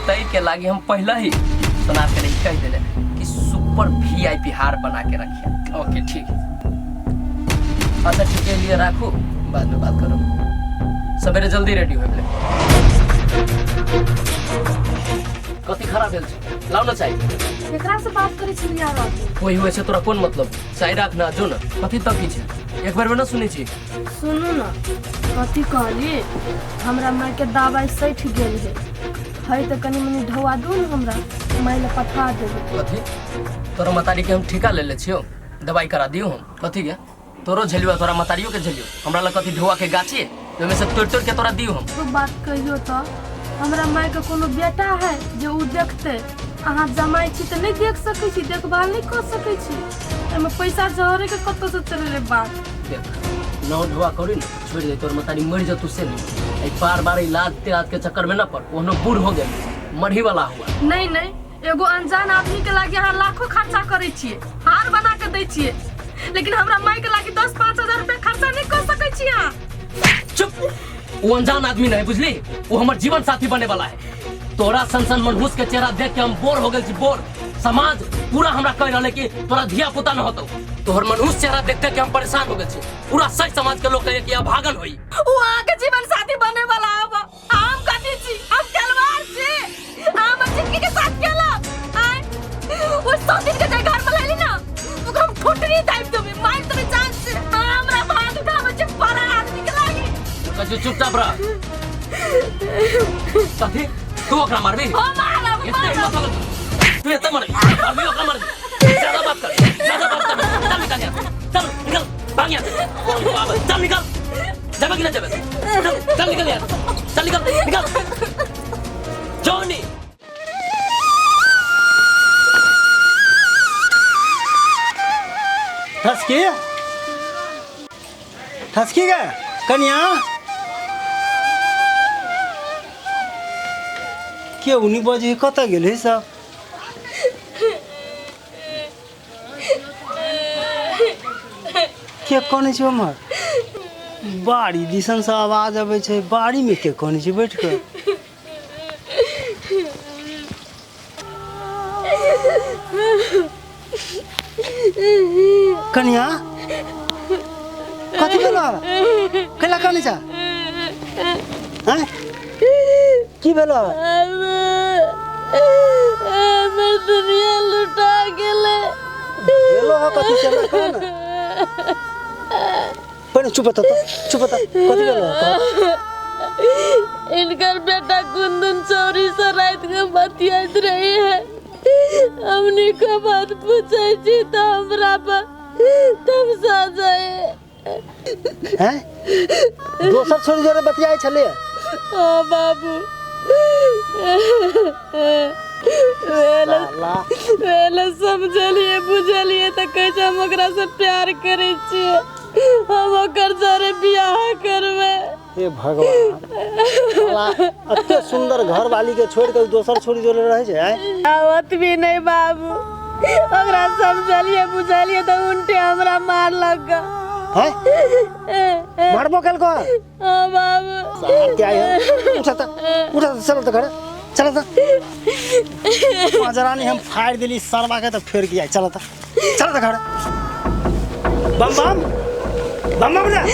तै के लागी हम पहले ही सोनार के रही कहि देले कि सुपर वीआईपी हार बना के रखिए। ओके ठीक है, अच्छा ठीक है लिए राखू, बाद में बात करो, सवेरे जल्दी रेडी हो। कथी खराब भेल छै? लाउ ना चाय। केकरा से बात करै छलियै अहाँ? कोई हुए छै तोरा कोन मतलब, चाय राख ना जो ना, कथी तकी छै एक बार में ना सुनै छी। सुनू ना कथी कहली, हमरा माय के दवाई सठि गेल है, है तऽ कनी मनी ढौआ दू ने हमरा, माय लए पठा देबै। कथी तोरा मतारी के हम ठेका ले ले छियौ, दवाई करा दियौ हम? कथी के तोरो झेलियो तोरा मतारियो के झेलियो, हमरा लग कथी ढौआ के गाछी ओहिमे से तोड़ तोड़ के तोरा दियौ हम? तो बात कहियो तऽ हमरा माय के कोनो बेटा है जे उ देखते? अहाँ जमाइ छी तऽ नहीं देख सकै छी, देखभाल नहीं कर सकै छी, एहिमे पैसा जहरे के कतऽ से चलले बात। देख नौ ढोआ करी ना छोड़ दे, तोर मतारी मर जतु से नहीं, बार बार इलाज तिलाज के चक्कर में ना पड़, ओहनो बूढ़ हो गेल मरही वाला हुआ। नहीं नहीं एगो अनजान आदमी के लागी अहाँ लाखों खर्चा करै छियै, हार बना के दै छियै, लेकिन हमरा माय के लागी 10-5 हजार रुपया खर्चा नहीं कर सकै छी अहाँ। चुप, वो अनजान आदमी नहीं बुझली, वो हमार जीवन साथी बने वाला है। तोरा सन सन मनहूस के चेहरा देख के हम बोर हो गए छी, बोर। समाज पूरा हमरा कह रहल है कि तोरा धिया पुता न होतो, तोहर मनहूस चेहरा देख के हम परेशान हो गए छी। पूरा सही समाज के लोग कहे कि अभागल होई। वो अहाँ जीवन साथी बने वाला अब हम कथी छी, हम खेलवाड़ छी, हम जिंदगी के साथ खेलब। आय वो 100 दिन के जे घर में लेली ना ओकरा हम ठोटरी दाबि देबै, मारि देबै जान से। हमरा भाग उठाबै छै बड़ा आदमी के लागी। कछु चुपचाप रह। कथी तू ओकरा मारबी? हम मारब, मारब। तू एते मारबी, मारबी ओकरा मारबी। ज्यादा बात कर, ज्यादा बात कर, चल निकल यहाँ, चल निकल, भाग यहाँ से, चल निकल, जाबे कि ना जाबे, चल चल निकल यहाँ, चल निकल निकल, जॉनी। ठसकी ठसकी गए कनिया के उनी बजे कतऽ गेलै सब? के कनै छै उम्हर? बाड़ी दिसन से आवाज अबै छै, बाड़ी में के कनै छै बैठ के? कनिया कथी भेलो? कैला कनै छ? हैं की भेलो? कोनी चुप त चुप त कथी भेलो इनकर बेटा कुंदन चौरी से रात के बतियाइत रही है हमनी के बात पूछै छी त हमरा पर तमसा जाए हैं दोसर छोरी जोरे बतियाइ छले हाँ बाबू वेला समझलिए बुझलिए त कहै छै हम ओकरा से प्यार करै छियै हम ओकर जरे बियाह करबै हे भगवान अते सुंदर घर वाली के छोड़ के दोसर छोरी जोरे रहै छै हैं आवत भी नहीं बाबू ओकरा समझलिए बुझलिए त उल्टे हमरा मार लग हैं मारबो कल को हाँ बाबू सार क्या है उठा त चल त घर चल त मजरानी हम फाड़ देली सरवा के त फेर किया चल त घर बम बम बम बम जा ए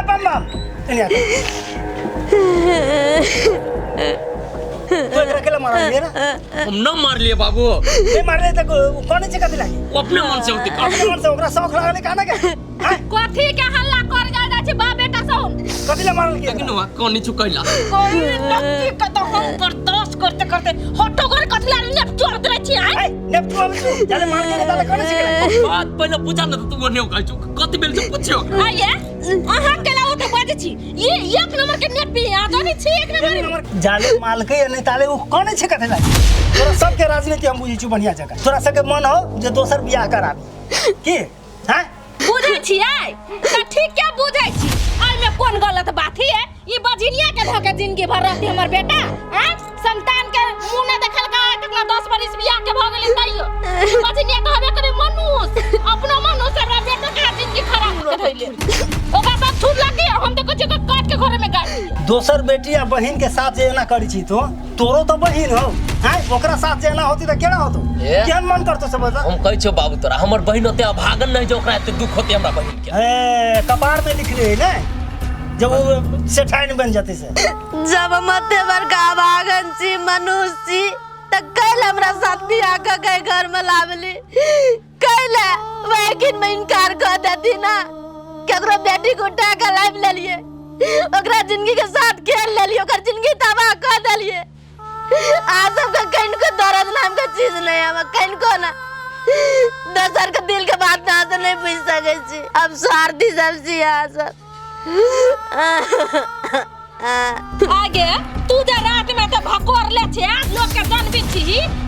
बम बम एने आ तो एकरा केला मारलिए ना हम न मारलिए बाबू ए मारले त कोन छै कथि लागी अपने मन से होती अपने मन से ओकरा शौक लागले काना के कथी के हल्ला कर जा जा छै बाप बेटा सब कथि ला मारल के लेकिन वहां कोनी चुकैला कोई नक्की के तो हम बर्दाश्त करते करते हटो घर कथी ला नेप चोर दे छी ए नेप चोर छी जाले मार के ताले कोन छै बात पहिले पूछा न तू ओने कहै छु कथि बेल से पूछियो आये अहाँ केला ओ तो बाजै छी ये एक नंबर के नेप पी आ जानै छी एक नंबर जाले मालके या नहीं ताले उ कोन छै कथि लागी तोरा सबके राजनीति हम बुझै छु बढ़िया जगह तोरा सबके मन हो जे दोसर बियाह कराबी की हैं बुझै छियै त ठीक के बुझै छी एहि में कोन गलत बात है ई बजिनिया के धके जिंदगी भर रहती हमर बेटा हैं संतान के मुंह न देखल का तक 10 बरिस बियाह के भ गेलै तैयो बजिनिया त हबे करे मनुष्य अपनो मनुष्य हमरा बेटा के जिंदगी खराब कर धइले ओकरा सब छूट लगी हम त कुछ के काट के घरे में गाड़ दिए दोसर बेटी या बहिन के साथ जे एना करी छी तो तोरो तो बहिन हो हैं ओकरा साथ जे एना होती त केना होतो केहन मन करतो से बता हम कहै छियो बाबू तोरा हमर बहिन ओते अभागन नहीं जो ओकरा एते दुख होते हमरा बहिन के ए कपार में लिखले है ना जब वो सेठाइन बन जाते से जब हम एते बड़का अभागन छी मनुष्य छी त कैल हमरा साथ बियाह क के घर में लावली कैल वैकिन में इनकार कर देती ना केकरो बेटी को उठा के लाबि लेलिए ओकरा जिंदगी के साथ खेल लेलिए ओकर जिंदगी तबाह कर देलिए आ सबके कनको दर्द नाम के चीज नहीं है कनको ना दोसर के दिल के बात ना तो नहीं बुझ सकै छी अब स्वार्थी सब छी अहाँ सब आगे तू जे रात में ते भकोर ले छे लोग के जानबी छी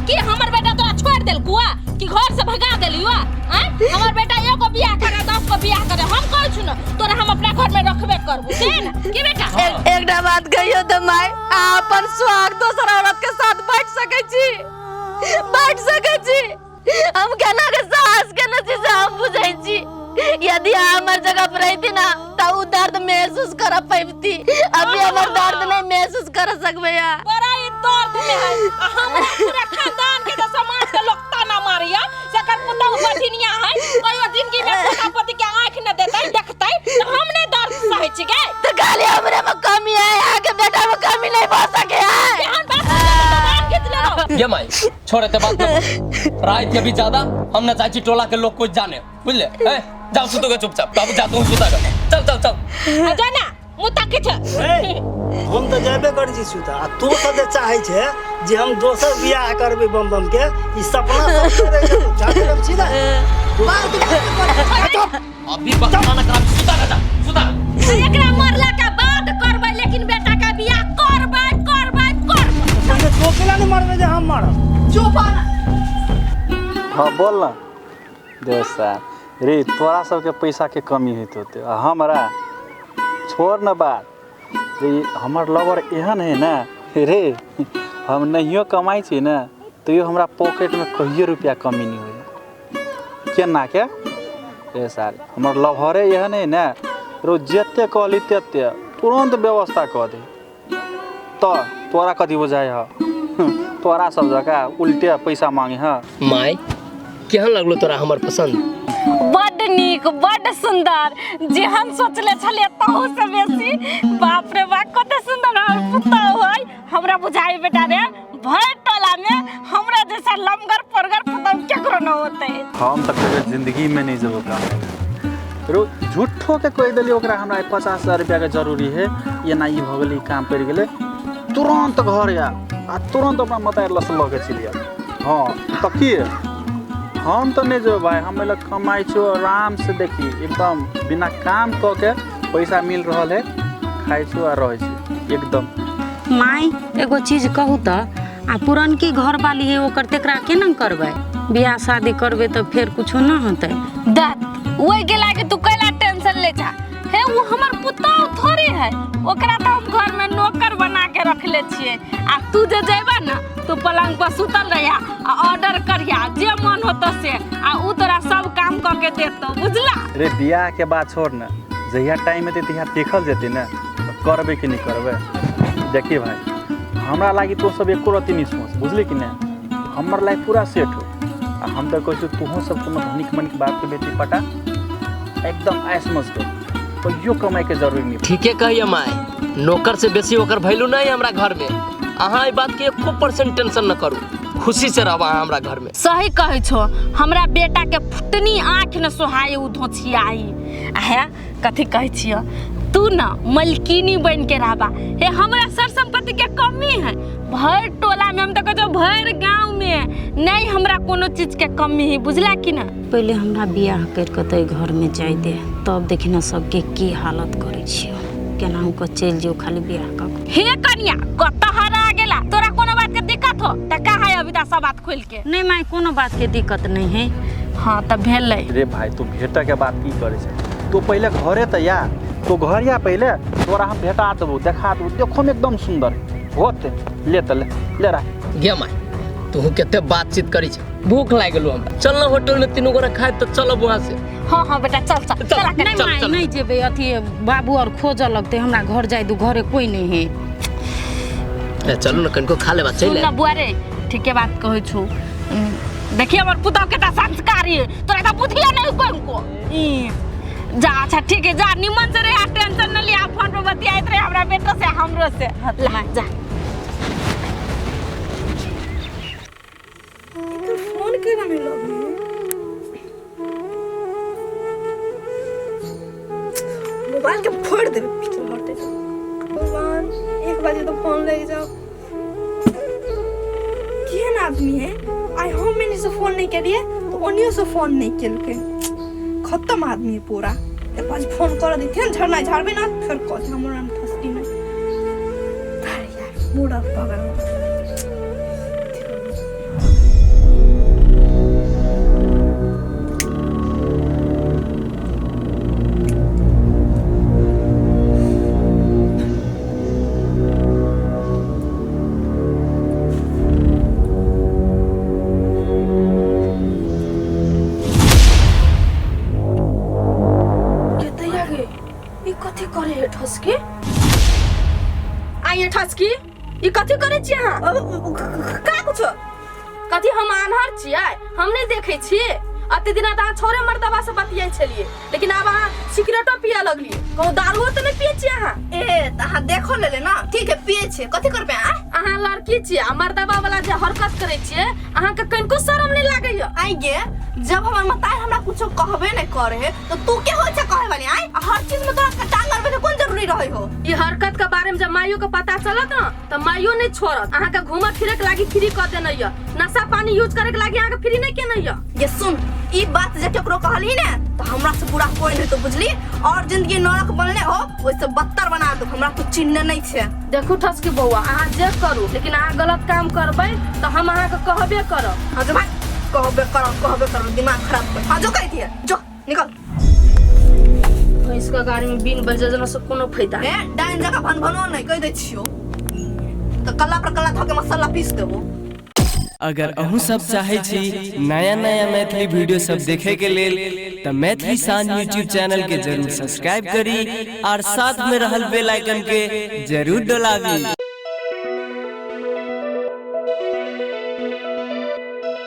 कि हमर बेटा तोरा छोड़ देल कुआ कि घर से भगा देलियो हैं हमर बेटा एगो बियाह करे 10 को बियाह करे हम कहै छु न तोरा हम अपना घर में रखबे करबू से न की बेटा एकटा बात कहियो त my अहाँ अपन सुहाग दोसर औरत के साथ बांट सकै छी बांट सकै छी हम केना के साहस केने छी से हम बुझै छी यदि अहाँ हमर जगह पर रहती ना त उ दर्द महसूस कर पैबती अभी हमर दर्द नहीं महसूस कर सकबै अहाँ बड़ा ई दर्द में है आ हमरा पूरा खानदान के जे समाज के लोग ताना मारिया जकर पुतहु बधिनिया है कहियो जिंदगी में पोता पोती के आंख न देतै देखतै त हम नहीं दर्द सहै छी गे तो खाली हमरे में कमी है यहाँ के बेटा में कमी नहीं भऽ सके है एहन बात सुनके खींच लेलहुँ ये माई छोड़ एते बात न रात के भी ज्यादा हम न चाहे छी टोला के लोग कुछ जाने बुझले ए जाओ सुतो के चुपचाप बाबू जा तू सुता के चल चल चल आ जा ना मुँह ताकै छै हम तो जाबे करै छी सुता आ तू सब जे चाहै छै जे हम दोसर बियाह करबै बम बम के ई सपना सब रहि जेतौ जाते हम छी ना अभी बहाना न खराब सुता के जा सुता एकरा मरला के बाद करबै लेकिन बेटा के बियाह करबै करबै करबै पहिले तो केला नहीं मरबै जे हम मरब चुप हो ना हाँ बोल ना देसा रे तोरा सबके पैसा के कमी होइत होते आ हमरा छोड़ न बात रे हमर लवर एहन है ना रे हम नहियो कमाइ छी ने तैयो हमरा पॉकेटमे कहियो रुपया कमी नहीं होइए केना के रे सार हमर लवरे एहन है ने रो जते कहली तते तुरंत व्यवस्था कऽ दे तऽ तोरा कथी बुझाइ ह तोरा सब जकाँ उल्टे पैसा मांगे ह माई केहन लगलो तोरा हमर पसंद बड्ड नीक बड्ड सुंदर जे हम सोचले छलियै तहू से बेसी बाप रे बाप कते सुंदर हमर पुतहु है हमरा बुझाइ बेटा रे भरि टोला में हमरा जैसा लमगर परगर पुतहु केकरो न होतै हम तऽ कहियो जिंदगी में नहीं जेबो कमाइ रो झूठो के कहि देलियै ओकरा हमरा 50,000 रुपया के जरूरी है, एना ई भऽ गेलै, ई काम पड़ि गेलै, तुरंत घर आयल आ तुरंत अपना मतारि लग से लऽ के चलि आयल। हाँ तऽ की हम तऽ नहि जेबै भाई, हम एहि लए कमाइ छियौ आराम से, देखी एकदम बिना काम कऽ के पैसा मिल रहल है, खाइ छियौ आ रहै छियौ एकदम। माय एगो चीज कहू तऽ, आ पुरनकी घर वाली है ओकर तेकरा केना करबै? बियाह शादी करबै तऽ फेर कुछो न होतै। दत ओहि गेला के तू कैला टेंशन ले जा, हे वो हमर पुतोह थोड़े है, ओकरा तऽ हम घर में नौकर बना के रखले छियै। आ तू जे जेबा ना तू पलंग पर सुतल रहिया आ ऑर्डर करिया जे मन होतो से, आ उ तोरा सब काम कऽ के देतो, बुझला? रे बियाह के बात छोड़ ना, जहिया टाइम एतै तहिया देखल जेतै ने करबै कि नहि करबै। देखी भाई हमरा लागी तो सब एको रत्ती नहि सोच, बुझली कि नहि? हमर लाइफ पूरा सेट हो, आ हम तऽ कहै छियौ तोहूँ सब कोनो धनिक मनिक बापके बेटी पटा, एकदम ऐश मौज कर, कहियो कमाइके जरूरी नहि। ठीके कहिए माय, नौकर से बेसी ओकर वैल्यू नहीं हमरा घर में। अहाँ एहि बात के 1% टेंशन न करू, खुशी से रहब अहाँ हमरा घर में। सही कहै छो, हमरा बेटा के फुटनी आँखि न सोहाय उ धोछियाई। आ हे कथी कहै छियो, तू न मलकिनी बन के रहबा, हे हमरा सर संपत्ति के कमी है भर टोला में, हम तो कहै भर गाँव में नहीं हमरा कोनो चीज के कमी है, बुझला कि ना? पहले हमरा बियाह कर के तो घर में जाय दे, तब देखी ना सबके की हालत करै छियो, केनाहु के चलि जो खाली बियाह कऽ। हे कनिया कतऽ हरा गेला, तोरा कोनो बात के दिक्कत हो त कहा है अभी तक सब बात खोल के? नहीं माय कोनो बात के दिक्कत नहीं है। हाँ तब भेलै। रे भाई तू भेट के बात की करै छै, तू पहले घरे त या, तू घर या पहले, तोरा हम भेटा देबौ, देखा देबौ, देखो में एकदम सुंदर होते, ले त ले ले राख। गे माय तू कते बातचीत करै छै, भूख लागि गेलो हमरा, चल ना होटल में तीनू गोरा खाए त चलब वहां से। हाँ हाँ बेटा चल चल चल। नहीं माय नहीं जेबै, अथी बाबू और खोजऽ लगतै, हमरा घर जाय दू, घरे कोई नहीं है। चलू ना कनको खा लेबा, चल सुन ना बुआ रे, ठीके बात कहै छौ, देखिए हमर पुतहु के त संस्कारी है, तोरा त बुद्धिया नहीं कोनको। जा अच्छा ठीक है जा, निमन से रह, टेंशन न लिया, फोन पर बतियाइत रहे हमरा बेटो से हमरो से। ला जा। फोन केना नहीं लगै? मोबाइल के फोड़ देबे पीछे हटे। भगवान 1 बजे तो फोन लग जाओ। केहन आदमी है, आई हम एने से फोन नहीं करिए तो ओनियो से फोन नहीं केलकै, खत्म आदमी है पूरा। 1 बजे फोन कर देते हैं, झड़ना झाड़बे ना फिर कहते हमरा हम ठसकी में। अरे यार मूड ऑफ भऽ गेल। आइए ठसकी, ई कथी करै छी अहाँ? का कुछ कथी? हम आन्हर छियै, हम नहीं देखै छियै? अते दिना तऽ अहाँ छोरे मर्दबा से बतियाइ छलियै, लेकिन आब अहाँ सिगरेटो पियऽ लगलियै, कहूँ दारुओ तऽ नहीं पियै छियै अहाँ? ए तऽ अहाँ देखो लेले ना, ठीक है पियै छियै, कथी करबै अहाँ? अहाँ लड़की छियै आ मर्दबा वाला जे हरकत करै छियै, अहाँके कनिको शरम नहीं लागैया? आई गे जब हमर मताई हमरा कुछो कहबे नहीं करे है तो तू के होइ छै कहे वाली? आई हर चीज में तोरा टांग अड़बे के कोन जरूरी रहे हो? ई हरकत के बारे में जब माइयो के पता चलत ना त माइयो नहीं छोड़त, अहाँ के घूमे फिरे के लागी फ्री क देने य, नशा पानी यूज करे के लागी अहाँ के फ्री नहीं केने य। ये सुन, ई बात जे केकरो कहली ने तो हमरा से बुरा कोई नहीं तो, बुझली? और जिंदगी नरक बनले हो ओइसे बदतर बना दो, हमरा तो चिन्ह नहीं छै। देखू ठसकी बौआ, अहाँ जे करू लेकिन अहाँ गलत काम करबै त हम अहाँ के कहबे करब। हाँ जो भाई कहबे करब, कहबे करब, दिमाग खराब कर। हाँ जो कही थी जो निकल। भैंस का गाड़ी में बिन बजजना से कोनो फायदा ए डाइन जगह भन भनो नहीं कह दे छियो तो कल्ला पर कल्ला धके मसाला पीस देबो। अगर अहूँ सब चाहे छी नया नया मैथिली वीडियो सब देखे के लेल त मैथिली शान यूट्यूब चैनल के जरूर सब्सक्राइब करी और साथ में रहल बेल आइकन के जरूर दबावी।